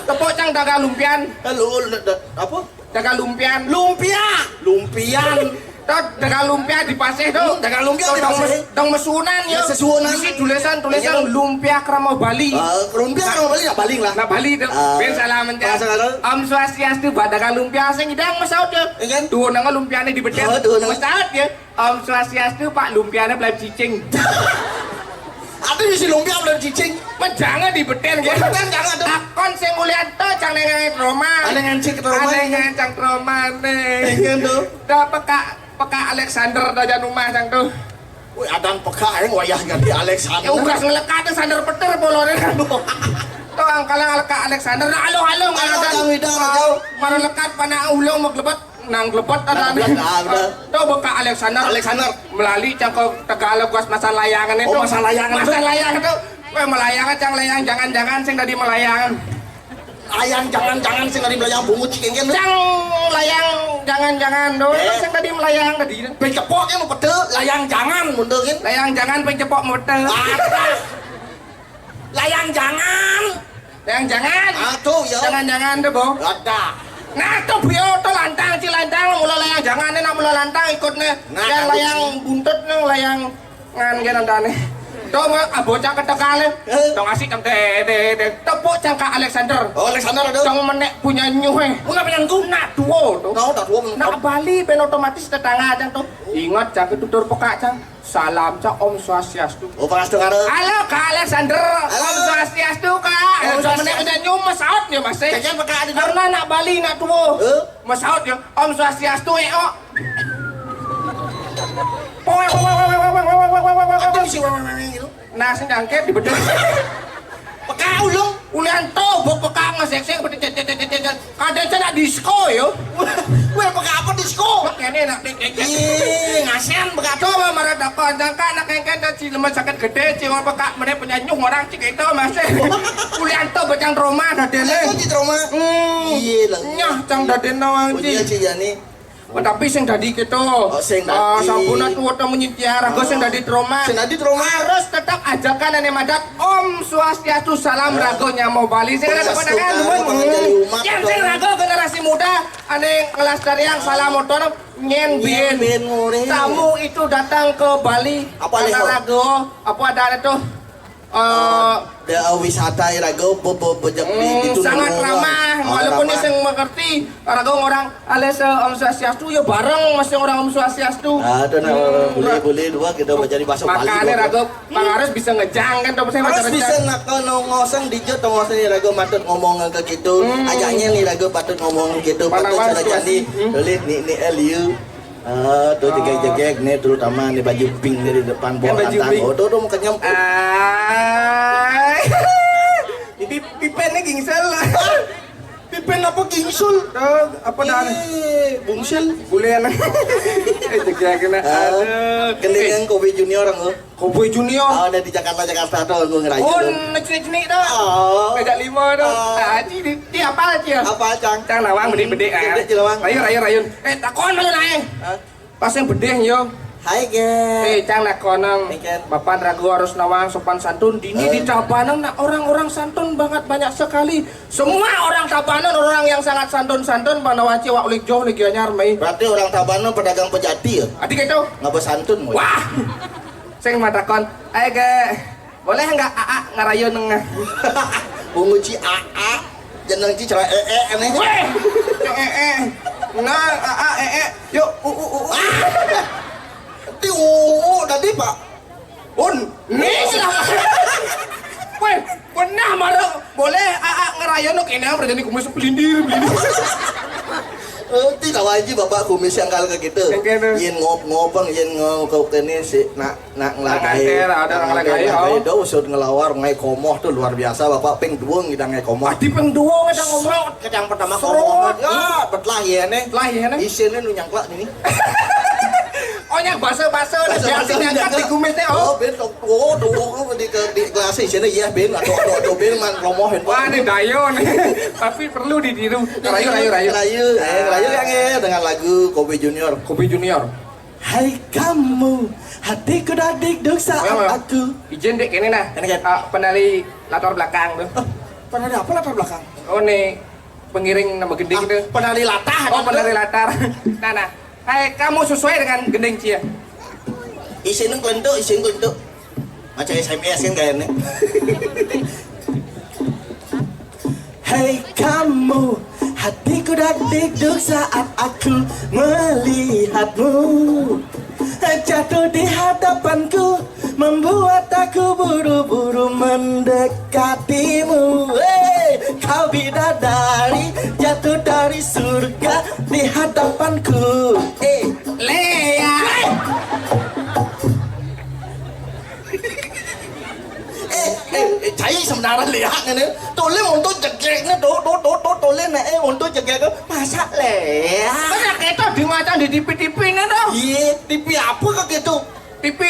Tepuk cang dagang lumpian. Lalu, apa? Dagang lumpian. Lumpia. Lumpian. Tot dagang lumpia di pasih tu. Hmm, dagang lumpia di pasih. Dong mesunan ya. Mesunan. Isi tulisan, tulisan lumpia krama Bali. Ah, lumpia krama Bali nak Bali lah. Nak Bali tu. Ah. Ben salam mencak. Om Swastiastu, Pak dagang lumpia sing idang mesaut ya. Iya kan? Tuh nang lumpia ni di betel. Oh, tuh nang. Mesaut ya. Om Swastiastu, Pak, lumpiane belai cicing. Ada isi lumpia belai cicing. Menjangan di betel ya. Betel jangan tu. Akon sing mulian tu cang nengang trauma. Ada ngancik trauma. Ada ngancik trauma nih. Iya tu. Dah pekak pekak Alexander dah jangan rumah cang tu. Wih, adan pekak yang wayah ganti Alexander. Ya ugas ngelekat tu sandar petir bolone. Tuh angkalang ngelekat Alexander. Nah, halo halo. Halo, Kang Widar, halo. Mana lekat panah ulung mau gelebet. Nang lebet ada nih. Nah, udah. Tuh beka Alexander. Alexander. Melali cang ke Tegal guas masa layangan itu. Oh, masa layangan itu. Masa layangan itu. Weh, melayang cang layang jangan-jangan sing tadi melayang. Layang jangan-jangan sing tadi melayang bungut cikin kan. Cang layang jangan-jangan doang. Eh. Sing tadi melayang tadi. Pecepoknya mau pete layang jangan mundur kan. Layang jangan pecepok mau pete. Ah. Layang jangan. Layang jangan. Ah, tuh, ya. Jangan-jangan tuh, Bo. Ada. Nah, tuh bio tuh lantang ci lantang mula layang jangan nih nak mula lantang ikut nih. Nah, yang layang buntut nih layang ngan gini ntar nih. Tuh mau ah, bocah ketekale. Eh. Tuh ngasih cang de de de tepuk cang ke Alexander. Oh, Alexander ada. Cang menek punya nyuh eh. Punya punya tuh. Nak tuo tuh. Kau tak tuo. Nak Bali ben otomatis tetangga cang tuh. Ingat cang ke tutur pekak cang. Salam cak Om Swastiastu. Oh, Pak Astungkara. Halo Kak Alexander. Halo. Om Swastiastu Kak. Om Swastiastu. Udah nyum mesaut ya Mas. Kayaknya Pak Adi. Karena anak Bali nak tua. Eh? Mesaut ya. Om Swastiastu eh oh. Aduh, si wewe-wewe itu. Nah, sing jangkep di betul. Peka ulung. Ulian to bok peka ngesek-sek. Kadang saya nak disco yo. Weh, peka apa disco? Kene nak dek dek. Ih, ngasian peka. Coba marah dakon jangka nak kengken dan si lemah sakit gede, si orang peka meneh punya nyuh orang cik itu masih. Ulian to becang trauma dadene. Itu di trauma. Hmm. Iya lah. Nyah cang dadene wang. Oh, iya, cik Yani. Tapi sing dadi kita, oh, sing dadi. Sampun tuwa ta menyintia raga sing dadi trauma. Sing dadi trauma. Harus tetap ajakan nenek madat Om Swastiastu Salam Raga Nyamo Bali. Sing ada pada kan, yang sing raga generasi muda ane ngelestariang salam motor nyen biyen. Tamu itu datang ke Bali. Apa nih, raga, apa ada tuh? Eh, wisata iraga bebejek di itu sangat ramah, walaupun dia sing mengerti raga orang alis Om Swastiastu ya bareng mesti orang Om Swastiastu. Ah, itu nah, boleh boleh dua kita menjadi bahasa Bali. Makanya raga pangaris bisa ngejang kan tapi saya harus bisa nak ngoseng dijut ngoseng iraga matut ngomong ke gitu. Ajaknya nih raga patut ngomong gitu patut sudah jadi tulis ni ni L U. Ah, tu jegek-jegek ni terutama ni baju pink ni di depan buah lantang. Oh, tu tu mukanya. Ai. Pipen ni gingsel. Pipen apa gingsul? Apa dah ni? Bungsil. Boleh lah. Eh, jegek kena. Aduh. Kelingan Kobe Junior orang tu. Cowboy Junior. Ah, dari Jakarta Jakarta tu aku ngerayu. Oh, nak cenik-cenik dah. Oh. Pejak lima tu. Ah, di di apa aja? Apa cang? Cang lawang bedik-bedik ah. Bedik je lawang. Rayun rayun rayun. Eh, takon malu naik. Pas yang bedih yo. Hai geng. Eh, cang nak konang. Bapak ragu harus nawang sopan santun. Dini di Tabanan nak orang-orang santun banget banyak sekali. Semua orang Tabanan orang yang sangat santun-santun mana waci wak ulik joh lagi anyar mai. Berarti orang Tabanan pedagang pejati ya? Adi gitu. Nggak bersantun. Wah. Sing matakon, "Ayo ge, boleh nggak Aa ngarayun nengah?" Menguji Aa, jeneng ci cara ee aneh. Weh, ee ee. Nah, Aa ee ee. Yuk, u u u. Di u u tadi, Pak. Pun, nih lah. Wéh, pernah marang boleh aa ngerayono kéné berarti kumis pelindir, pelindir. Eh, ti tahu aja Bapak kumis yang kalau ke gitu. Yang kene. Yen ngop-ngopeng, yen ngop kéné sih nak nak ngelagaé. Nganter, ada orang ngelagaé, oh. Do usut ngelawar ngai komoh tuh luar biasa Bapak ping dua ngidang ngai komoh. Adi ping dua ngidang ngomong. Serot, yang pertama komoh. Ya, betlah ya nih. Lah ya nih. Isinya nu nyangklak ini. Oh, yang baso-baso, baso-baso diangkat, diangkat, diangkat. Di kumis teh, oh. Oh, ben, oh, tuh, di, di, di kelas isinya, iya, ben, aduh, aduh, aduh, ben, man, romoh, ben. Wah, ini dayo nih. Tapi perlu ditiru. Rayu, rayu, rayu. Rayu, eh, rayu yang, eh, dengan lagu Kobe Junior. Kobe Junior. Hai kamu, hatiku dadik duk saat aku. Izin, Dek, ini nah. Ini kan. Ah, penari latar belakang tuh. Oh, penari apa latar belakang? Oh, nih, pengiring nama gending tuh. Penari latar. Oh, penari latar. Nah, nah. Hai, kamu sesuai dengan gending cia. Isin kelentuk, isin kelentuk. Macam S M S kan kayaknya. Hei kamu, hatiku dadik duk saat aku melihatmu jatuh di hadapanku, membuat aku buru-buru mendekatimu. Hei, kau bidadari jatuh dari surga di hadapanku. Eh, Lea. Eh, eh, eh, cai sebenarnya Lea ngene. Tole untuk jegek ne, do, do, do, do, tole ne, eh, untuk jegek ne. Masa Lea? Kan kita di macam di T V-T V ne, toh. Iya, T V apa kok gitu? T V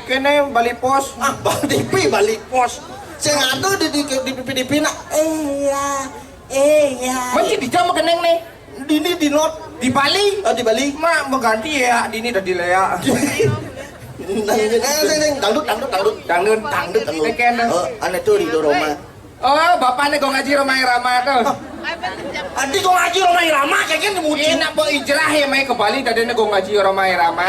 kene Bali Pos. Ah, Bali T V, Bali Pos. Sing ado di, di, di T V-T V nak. Iya, iya. Mesti dijam keneng nih. Dini di not. Di Bali. Oh, di Bali. Mak mengganti ya, Dini dari Lea. Nang, nang, nang, nang, dangdut, dangdut, dangdut. Dangdut. Dangdut, dangdut. Ini kan. Oh, ane tuh di Roma. Oh, bapaknya Gong Haji Rhoma Irama tuh. Adi Gong Haji Rhoma Irama, kayak gini muji. Ini nak bawa ijrah ya, main ke Bali, tadi ini Gong Haji Rhoma Irama.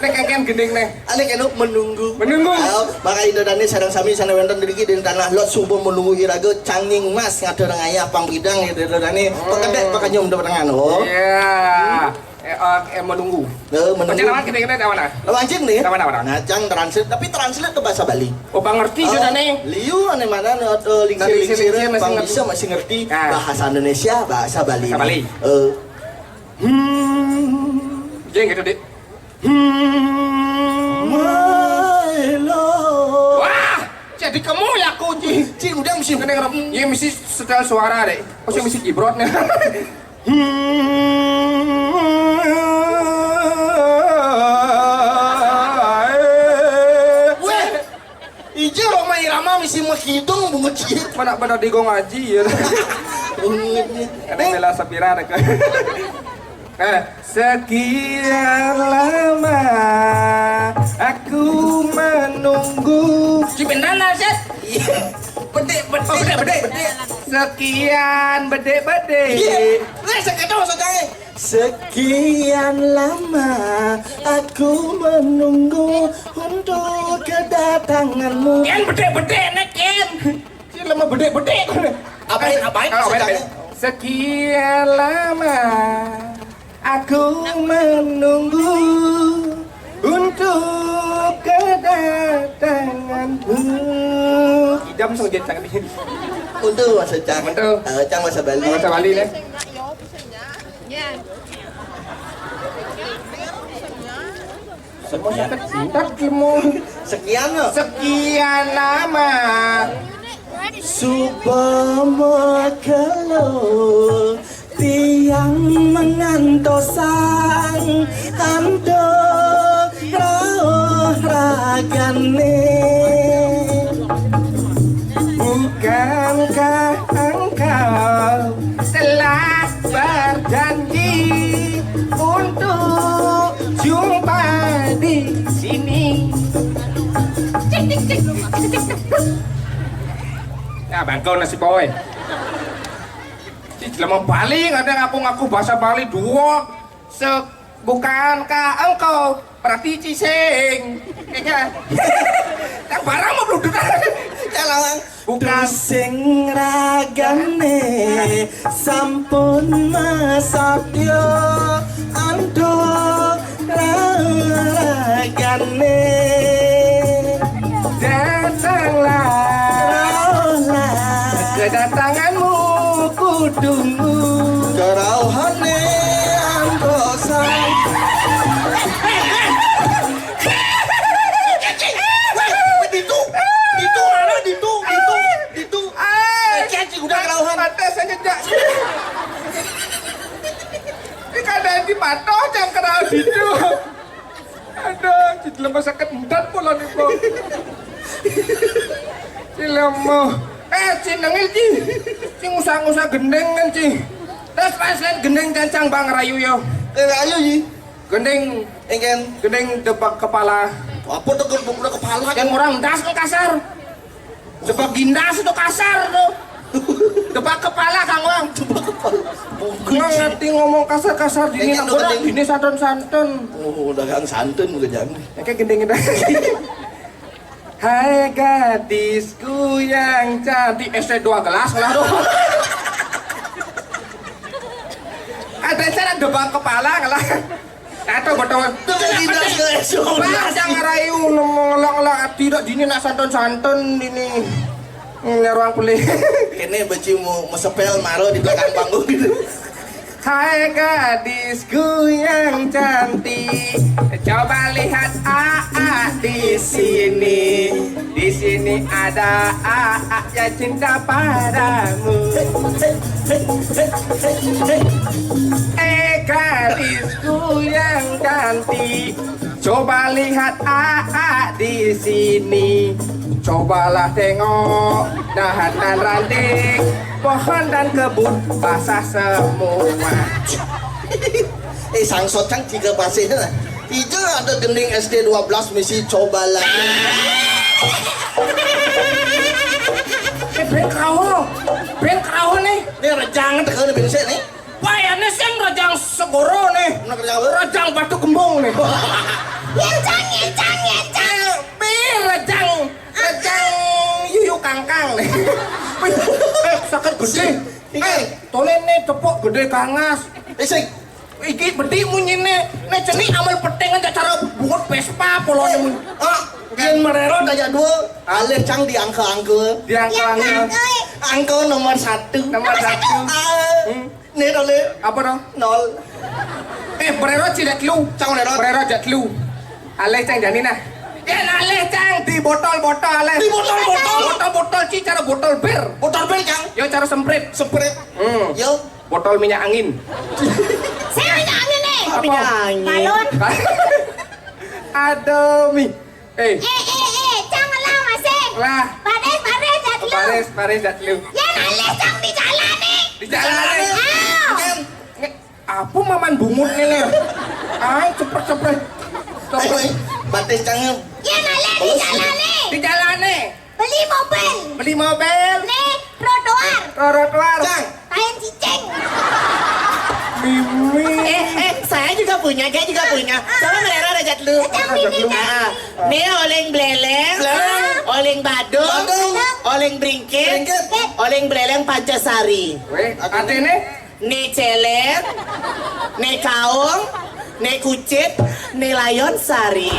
Ini kayak gending nih. Ane kena menunggu. Menunggu. Oh, maka Indo Dani sareng sami sana wonten mriki di tanah lot subuh menunggu iraga canging mas ngatur ngayah pang bidang ya Indo Dani. Pekedek pekenyum do pertengahan. Oh. Iya. Eh, eh, eh, menunggu. Eh, menunggu. Perjalanan kita ini ke mana? Wajib nih. Ke mana, mana? Nah, cang translate, tapi translate ke bahasa Bali. Oh, bang ngerti. Oh, kita nih. Liu ane mana nih, eh, lingsir, lingsir, lingsir, masih pang ngerti. Bisa masih ngerti. Nah. Bahasa Indonesia, bahasa Bali. Bahasa Bali. Eh. Hmm. Jadi gitu, Dik. Hmm. My love. Wah, jadi kamu ya kunci. Ci, udah mesti kena ngerem. Ya mesti setel suara, Dek. Oh, saya mesti jibrot nih. Hmm. Weh, Ija Rhoma Irama mesti menghitung bungut cilik. Mana benar di Gong Haji ya. Bungut nih. Ada bela sapira ada ke. Eh, sekian lama aku menunggu. Cipendan lah, Set. Iya. Bedek, bedek, bedek, bedek. Sekian bedek-bedek. Iya. Lah, saya kata maksudnya. Sekian lama aku menunggu untuk kedatanganmu. Kian bedek-bedek nek, Kian. Kian lama bedek-bedek. Apain, apain? Oh, apain, apain? Sekian lama aku menunggu untuk kedatanganmu. Idam sama Cang. Untuk masa Cang. Untuk. Eh, Cang masa Bali. Masa Bali deh. Semua sakit, sekian loh. Sekian lama. Supama kelo tiang mengantosang ando rauh ragane. Bukankah engkau telah berjanji untuk jumpa di sini? Cik, cik, cik. Ya, bangkau nasib boy. Di jelema Bali nggak ada ngaku-ngaku bahasa Bali dua. Se-, bukankah engkau berarti cising? Kayaknya. Yang barang mau beludut. Ya, lawang. Bukan. Sing ragane sampun masatya antuk ragane. Datanglah. Kedatanganmu ku tunggu. Kerauhane antosan. Ditu, ditu, mana ditu, ditu, ditu. Eh, cacing udah kerauhan. Mata saya jejak. Ini kada dipatoh cang kerauh ditu. Aduh, jadi lemah sakit endat pula nih, Bang. Cilemu. Eh, Ci nengil, Ci. Ci ngusah-ngusah gendeng kan, Ci. Terus pas lain gendeng cancang Bang Rayu yo. Eh, Rayu, Ci. Gendeng, Engken. Gendeng debak kepala. Apa tuh kalau buka kepala? Yang orang das ke kasar. Debak gindas itu kasar tuh. Debak kepala kang Wang. Debak kepala. Ngerti ngomong kasar-kasar dini. Engken nak tuh orang gendeng. Dini santun-santun. Oh, dagang santun kejam. Engken gendeng itu. Hai gadisku yang cantik, S D dua gelas lah tuh. Ada cara debak kepala lah. Atau betul. Tuh kan tidak ke S D dua gelas. Bang, jangan rayu ngomong ngelak-ngelak, tidak dini nak santun-santun dini. Nyaruang pulih. Ini beci mau mesepel maro di belakang panggung gitu. Hai gadisku yang cantik, coba lihat Aa di sini. Di sini ada Aa yang cinta padamu. Eh gadisku yang cantik, coba lihat Aa di sini. Cobalah tengok dahan dan ranting, pohon dan kebun basah semua. Eh, sangsot cang tiga pasih lah. Itu ada gending S D dua belas misi cobalah. Eh, ben kerauh. Ben kerauh nih. Ini rejang teka nih ben sik nih. Wah, ini sing rejang segoro nih. Bener, rejang apa? Rejang batu gembong nih. Yencang, yencang, yencang. Eh, pi rejang, rejang yuyu kangkang nih. Wih, eh, sakit gede. Iya. Eh, tolen nih tepuk gede kangas. Isik. Iki bedik munyine, nek cenik amal peteng aja cara bungut Vespa polone mun. Ah, yen merero aja dua, alih cang diangka-angka. Diangka-angka. Angka nomor satu. Nomor satu. Ah, hmm. Nih, Dole. Apa, no? Nol. Eh, merero cilik lu. Cang merero. Merero aja lu. Alih cang jani nah. Yen alih cang di botol-botol alih. Di botol-botol. Botol-botol ci cara botol bir. Botol bir, Cang. Yo cara semprit. Semprit. Hmm. Yo. Botol minyak angin. Saya minyak angin nih. Apa? Minyak angin. Balon. Aduh, Mi. Eh. Eh, eh, eh, cang lah masih. Lah. Baris, baris, jat lu. Baris, baris, jat lu. Ya, nalih cang di jalan nih. Di jalan nih. Ayo. Nge-, apa maman bungut nih, nih? Ay, cepet, cepet. Cepet. Ayo, batis cang. Ya, nalih di jalan nih. Di jalan nih. Beli mobil. Beli mobil. Nih, trotoar. Trotoar. Cang. Kain cicing. Mimi. Eh, eh, saya juga punya, saya juga punya. Coba merero aja dulu. Cang Mimi, Cang Mimi. Ah, nih oling beleleng, beleleng. Oling badung, badung. Oling bringkit, bringkit. Oling beleleng Pancasari. Weh, artinya? Ni celer, ni kaung, ni kucit, ni layon sari.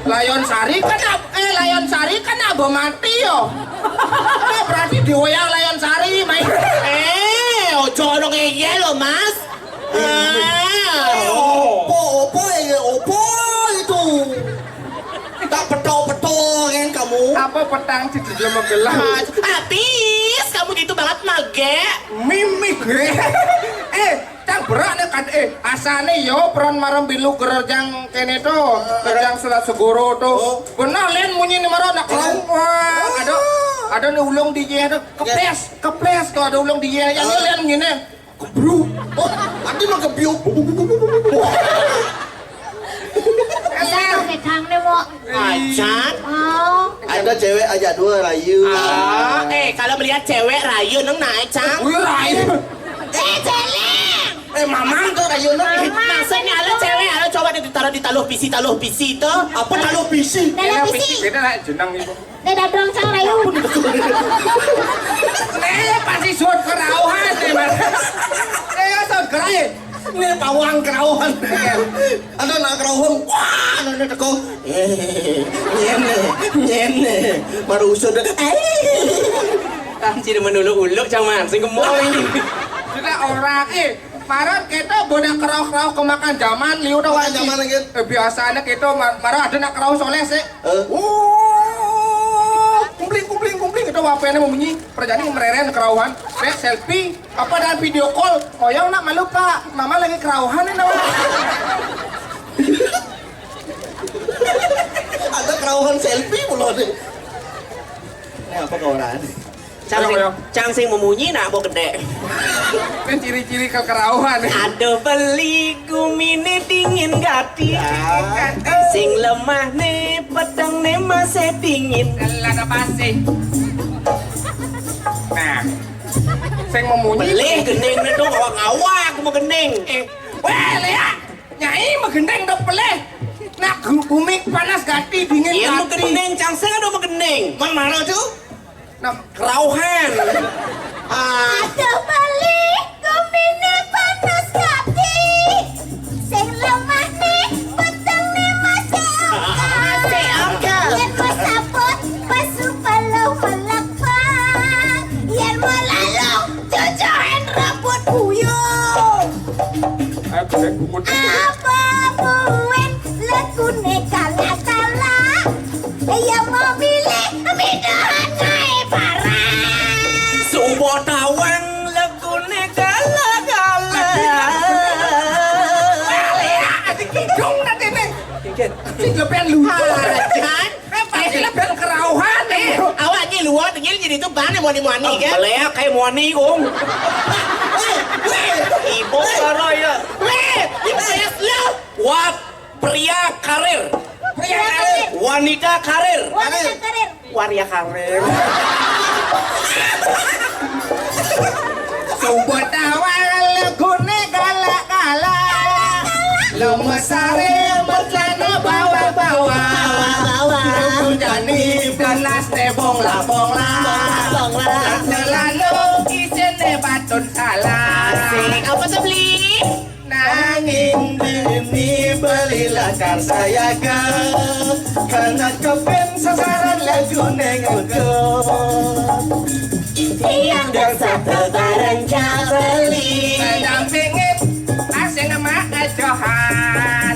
Layon sari kan ab-, eh, layon sari kan abah mati yo. Nah, berarti diwayang layon sari, main. Eh, ojo ono ngeyel lo, Mas. Ah. Opo, opo, eh, opo itu? Tak petok-petok kan kamu. Apa petang di dalam gelas? Habis kamu gitu banget mage. Mimik, eh. Eh, cang berak nih kan, eh, asane yo peran marem bilu gerejang kene to, gerejang selat segoro to. Oh. Benar len munyi nih maro nak kelong. Wah, ada, ada nih ulung di ye to. Kepes, kepes to ada ulung di ye. Yang len munyi nih. Gebruk. Oh, nanti mah gebyuk. Iya, gedang nih, Mo. Acan. Oh. Ada cewek aja dua rayu. Ah, eh, kalau melihat cewek rayu neng naik, Cang. Wih, rayu. Eh, celeng. Eh, mamang tuh rayu neng. Mamang. Maksudnya ada cewek, ada coba ditaruh di taluh pisi, taluh pisi tuh. Apa taluh pisi? Taluh pisi. Beda lah, jenang itu. Teh dadrong cang rayu. Eh, pasti suat kerauhan, eh, Mas. Eh, suat gerai. Ini pawang kerauhan. Ada nak kerauhan. Wah, ini teko. Eh, ngene, ngene. Baru usut. Eh. Tah, sing menuluk-uluk, cang mancing ke mall ini. Sudah orang, eh, marah kita bodoh kerauh-kerauh kemakan zaman, liu tau. Kemakan zaman lagi. Eh, biasanya kita mar-, marah ada nak kerauh soleh sih. Eh. Oh, kumpling, kumpling, kumpling. Itu apa ini membunyi? Perjani mereren kerauhan. Lihat selfie. Apa dan video call? Koyong nak malu, Pak. Mama lagi kerauhan ini, Pak. Ada kerauhan selfie pula nih. Ini apa kawanan? Cang sing, cang sing memunyi nak mau gede. Ini ciri-ciri kekerauhan. Ada beli gumine dingin gati. Sing lemah ne peteng ne masih dingin. Lah ada pasti. Nah, sing memunyi. Beli gending ne dong, awak-awak mau gending. Eh, weh, lihat. Nyai megendeng dok peleh. Nak gu-, bumi panas gati dingin. Iya, gati. Megendeng, cang sing ada megendeng. Mang mana tu? Nah, kerauhan. Ah. Ada beli, gumine panas gati. Sing lemah ni, peteng ni masih angkat. Masih angkat. Yen mau saput, pasu palau melepat. Yen mau lalu, cucuin rambut buyung. Ayo, gede bungut. Apa muen legune kala-kala? Ya mau milih minuman kae parah. Sumbo tawang legune gala-gala. Adik kidung nanti nih. Sing lepen lucu. Hajan. Eh, pasti lepen kerauhan nih. Eh, awak ni luar, tinggal jadi tu bane moni-moni kan? Beleak kayak moni, Gung. Ibu baru ya. Weh, ini saya slow. What? Pria karir. Pria karir. Wanita karir. Wanita karir. Waria karir. Sobat awal legune galak-galak. Lemes sare mertlana bawah-bawah. Lego jani panas ne bongla-bongla. Celana isine batun salah. Asik. Apa tuh, Bli? Nanging dini beli lakar sayaga, karena kepen sasaran lagu neng uga. Tiang dan satu barang cak beli. Dampingin asing mak ajohan.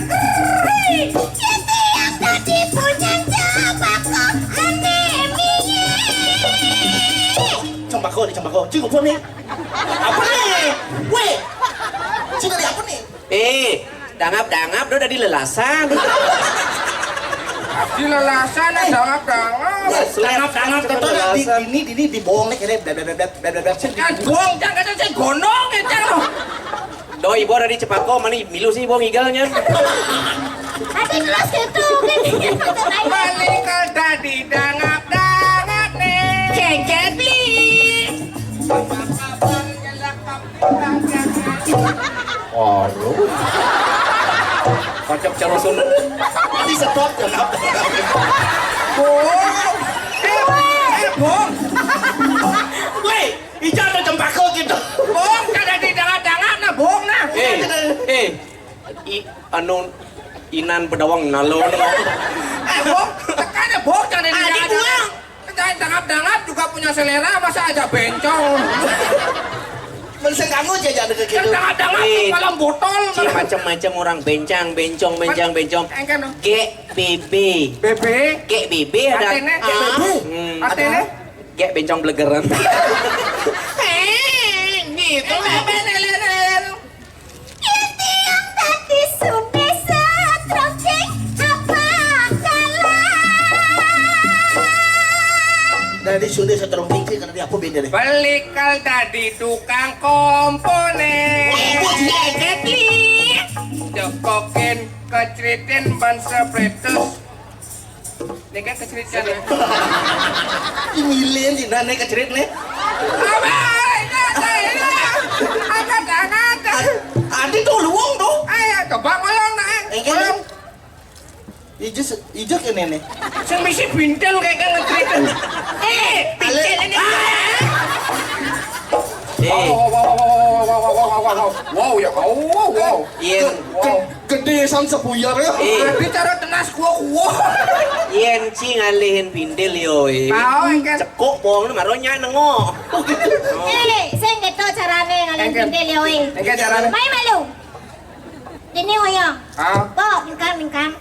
Tiang tadi punya cembako ane mingi. Cembako nih, cembako. Cing, apa nih? Apa nih? Weh. Cing, dari apa nih? Eh, dangap-dangap do dari lelasan. Di lelasan, eh, dangap-dangap. Dangap-dangap, contohnya di, di ini, di ini, di bongnek ini, bla, bla, bla, bla, bla, bla, bla. Kan bong, jangan kata saya gondong, ya, jangan. Do, ibu ada di Cepako, mana milu sih ibu ngigalnya? Ati terus gitu, kan ini kata lain. Balik ke tadi, dangap-dangap nih. Cengket, beli. Waduh. Kocok cerusun. Di stop, kenapa? Bong. Eh, eh, Bong. Weh, ijo ada cempako gitu. Bong, kada di dangat-dangat nah, Bong, nah. Eh, eh. I, anu, inan bedawang nalon. Eh, Bong, tekan ya, Bong, kada di dangat-dangat. Jangan dangap-dangap juga punya selera, masa aja bencong. Mending kamu aja jangan kayak gitu. Dangap-dangap di kolam botol. Ci, macam-macam orang, bencang, bencong, bencang, bencong. Engke no. G B B. B B. G B B ada. Artinya? G B B. Hmm. Artinya? G bencong blegeran. Eh, gitu. Yen tiang dadi sunde setrongking apa kalah? Dadi sunde setrongking sih, karena dia apa beda deh? Belikal dadi tukang komponen. Ibu dia jadi. Jokokin keceritin ban spretus. Ini kan kecerit kan ya? Ini lin, ini aneh kecerit nih. Apa? Ini ada, ini. Angkat, angkat. Adi tuh luwung tuh. Ayo, coba ngolong, nak. Eh, kan? Ngolong. Ijo, ijo kene nih. Sing misi bintil kayak kan ngecerit. Eh, bintil ini. Ah! Eh. Wah, wah, wah, wah, wah, wah, wah, wah, wah, wah, wah. Wow, ya, wow, wow. Yén, wow. Gedé san sebuyar ya. Eh. Bicara tenas kuah kuah. Yén ci ngalihin pintil yo, eh. Mau engké. Cekok bong maro nyak nengok. Eh, sing kéto carané ngalihin pintil yo, eh. Engké carané. Mai malu. Dini oyong. Ah. Kok, mingkang, mingkang.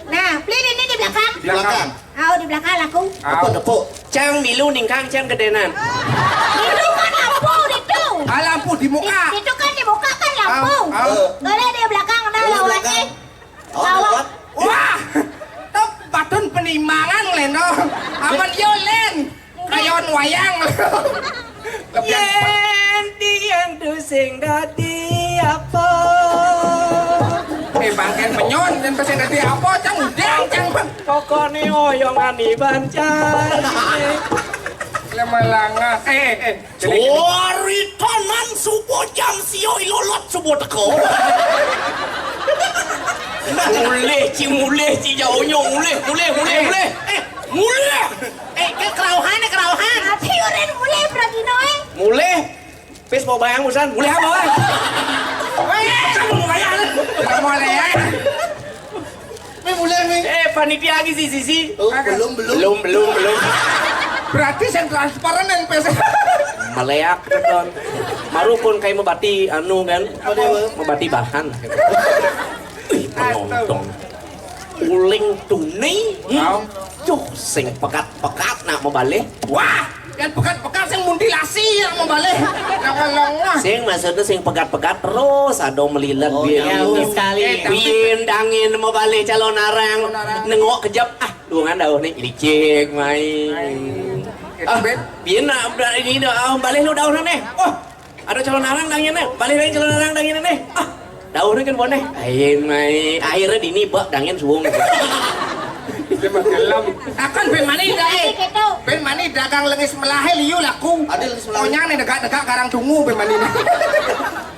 Nah, beli ini di belakang. Di belakang. Aw, di belakang aku. Aw. Tepuk, tepuk. Cang milu ningkang cang gedénan. Itu kan lampu itu. Ah, lampu di muka. Di- itu kan di muka kan lampu. Aw, aw. Boleh di belakang, nah, lewatnya. Oh, lewat. Wah, tep patun penimbangan, Leno. Aman yo, Len. Kayon wayang. Yén dién tu sing dadi apa? Eh, bangkén penyon, yén tu sing dadi apa? Cang udang, cang. Pokokné oyongan iban cai. Lemelanga. Eh, eh. Caritanan subuh jam sia ilolot subuh teka. Mulih, ci, mulih, ci, jauhnya mulih, mulih, mulih, mulih. Eh, mulih. Eh, ke kerauhan, eh, kerauhan. Ati urin mulih, Pratino, eh. Mulih. Pis mau bayang usan, mulih apa, eh? Weh, siapa mau bayang? Tidak mau, eh. Mi mulai, Mi. Eh, panitia lagi sih, sisi. Oh, belum, belum. Belum, belum, belum. Berarti sing transparan yang pes. Meleak, teton. Marukun kai mebati, anu, kan? Apa dia, Bang? Mebati bahan. Wih, penonton. Uling tuni. Hmm? Wow. Duh, sing pekat-pekat nak mebalih. Wah, yang pekat-pekat sing mutilasi yang mebalih. Yang lengah. Sing maksudnya sing pekat-pekat terus ada melilit. Oh, biar iya, ini. Betul sekali. Eh, tapi biar dangin mebalih calon arang. Calon arang. Nengok kejap, ah, duungan dauh nih licik main. Main. Ah, itu, Ben. Biar nak ini dah, ah, balih lu dauh nih. Oh, ada calon arang dangin nih. Balih lain calon arang dangin nih. Ah, dauh nih kan boneh. Ain main. Akhirnya dini bak dangin suung. Dia mah gelem. Akan Ben Mani dah, eh. Gitu. Ben Mani dagang lengis melahé liu laku. Ada lengis melahé. Onyang nih degak-degak karang tungu Ben Mani nih.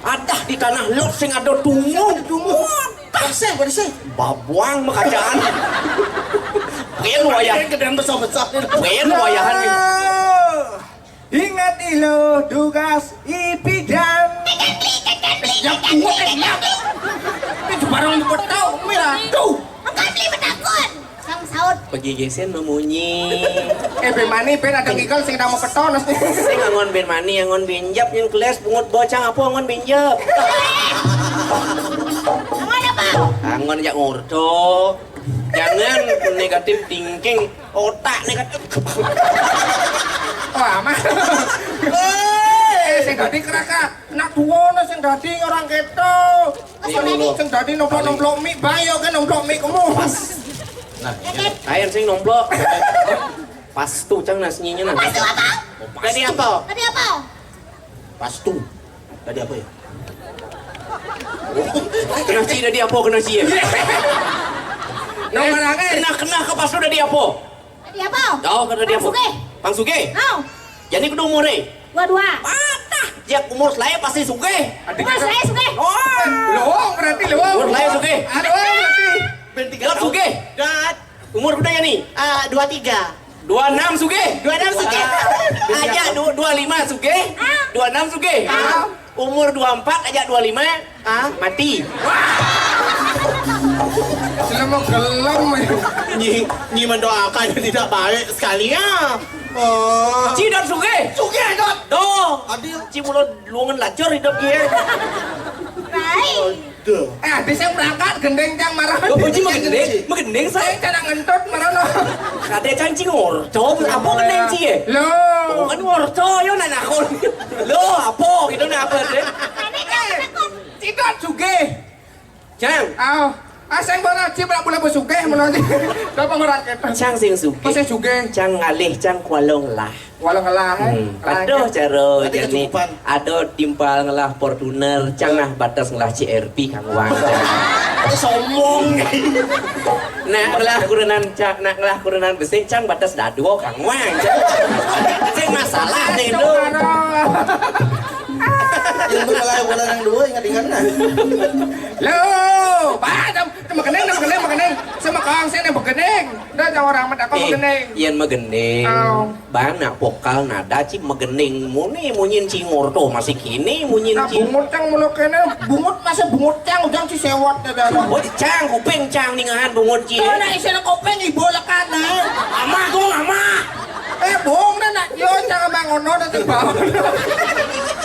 Adah di tanah lot sing ada tungu. Tungu. Bersih, bersih. Babuang makajaan. Pen wayah. Gedean besar-besar. Pen wayahan nih. Ingat ilo tugas ipidan. Yang kuat enak. Itu barang buat tahu, mirah. Tuh. Engkau beli betakun. Sang saut. Pegigisen memunyi. Eh, Ben Mani, Ben ada ngigel sing nang mepetonas. Sing angon Ben Mani, angon benjep nyén keles bungut bocang apa angon benjep. Angon apa? Angon jak ngorto. Jangan negatif thinking, otak negatif. Wah, aman. Eh, sing dadi keraka. Nak tuwa sing dadi orang keto. Sing dadi nomplok-nomplok mik, bayo ke nomplok mik kamu. Pas. Nah, ayo sing nomplok. Pas tuh cang nasinya nah. Pas tuh apa? Tadi apa? Tadi apa? Pas tuh. Tadi apa ya? Kena ci tadi apa kena ci ya? Nomor angin. Kena, kena ke pas tuh tadi apa? Tadi apa? Oh, kena tadi apa? Pang Sugih. Pang Sugih? Oh. Jadi kudu umur eh? Dua-dua. Patah. Jak umur selaya pasti sugih. Umur selaya sugih. Oh, lowong berarti lowong. Umur selaya sugih. Aduh, berarti. Dot sugih. Dot. Umur kuda ya nih? Ah, dua tiga. Dua enam sugih. Dua enam sugih. Aja du- dua lima sugih. Ah. Dua enam sugih. Ah. Umur dua empat aja dua lima. Ah, mati. Selama gelem. Nyi, nyi mendoakan yang tidak baik sekali ya. Oh. Ci dot sugih. Sugih dot. Doh. Adil. Ci mulut luangan lacur hidup dia. Baik. Duh. Eh, bisa berangkat gendeng cang marah. Lo puji mah gendeng, mah gendeng saya. Saya cara ngentut marah lo. Kadé cang ci ngorto, apa gendeng ci ya? Lo. Bukan ngorto, yo nanya kon. Lo apa gitu nah apa deh? Ini cang penakut. Ci dot sugih. Cang. Aw. Ah, sing bola ci bola bola sugih menawa ci. Apa ngorang keto? Cang sing sugih. Masih sugih. Cang ngalih, cang kualong lah. Walau ngelah, eh. Hmm, ngelah, aduh, eh. Cara berarti jani kecukupan. Ada timpal ngelah Fortuner, cang nah batas ngelah C R V Kang Wang. Itu sombong. Nak ngelah kurenan ca-, nak ngelah kurenan besi, cang batas dadua Kang Wang. Cang masalah deh itu. Yang berkelahi bola nang dua ingat-ingat nah. Lo, bah, jam, jam bekening, jam bekening, bekening. Sama kang saya yang bekening. Dah Cang orang mah kok magending. Yén magending. Oh. Bana vokal nada ci magending muni munyin ci ngorto masih kini munyin ci. Nah, bungut cang mula kéné, bungut masa bungut cang ujang ci séwot dah. Oh, cang kuping cang ningahan bungut ci. Tuh, nah, isina kuping ibu lekat, nah. Ama, gong ama. Eh, bohong dah, nak. Yo, cang ama ngono dah, cang bawa.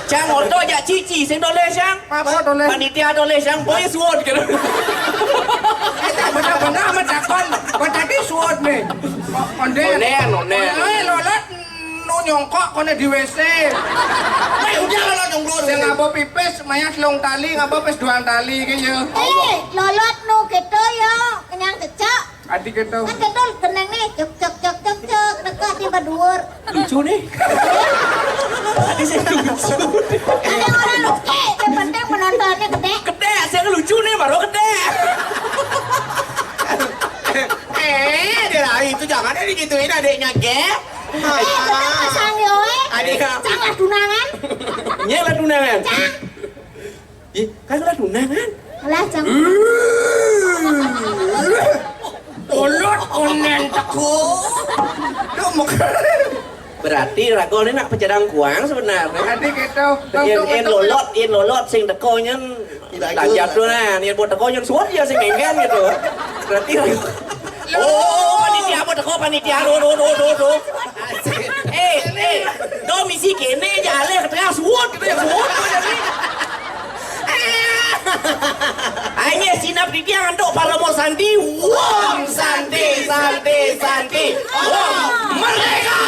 Cang ngorto aja cici sing dolé cang. Apa dolé? Panitia dolé cang, boy suwon gitu. Éta bener-bener amat takon. Berarti suwon nih. Ondén. Ondén, ondén. Eh, lolot nu nyongkok koné di W C. Wéh, udah lolot nyongkok. Sing ngabo pipis, mayah telung tali, ngabo pis duang tali gitu. Eh, lolot nu gitu ya, kenyang cecek. Adi gitu. Kan gitu geneng nih, cek cek cek cek cek, neka di baduur. Lucu nih. Adi sih lucu. Ada orang lucu, yang penting penontonnya gede. Gede, saya lucu nih baru gede. Eh, dia lari itu jangan digituin adiknya, Gé. Eh, tenang, Mas Anggi, oi. Adik. Cang lah tunangan. Nya lah tunangan. Cang. Ih, kan lah tunangan. Lah, Cang. Ulut kuning teko. Duh, muk-, berarti raga ini nak pecadang kuang sebenarnya. Berarti gitu. Yén, yén lolot, yén lolot sing teko nyen. Tidak lanjut tuh, nah, yén buat teko nyen suwon ya sing enggan gitu. Berarti oh, panitia apa teko panitia? Aduh, aduh, aduh, aduh, aduh. Eh, eh, do misi kéné aja alih ke tengah suwon gitu ya, suwon aja nih. Ayo sinap di tiang untuk para mau santi. Wong santi, santi, santi. Wong merdeka.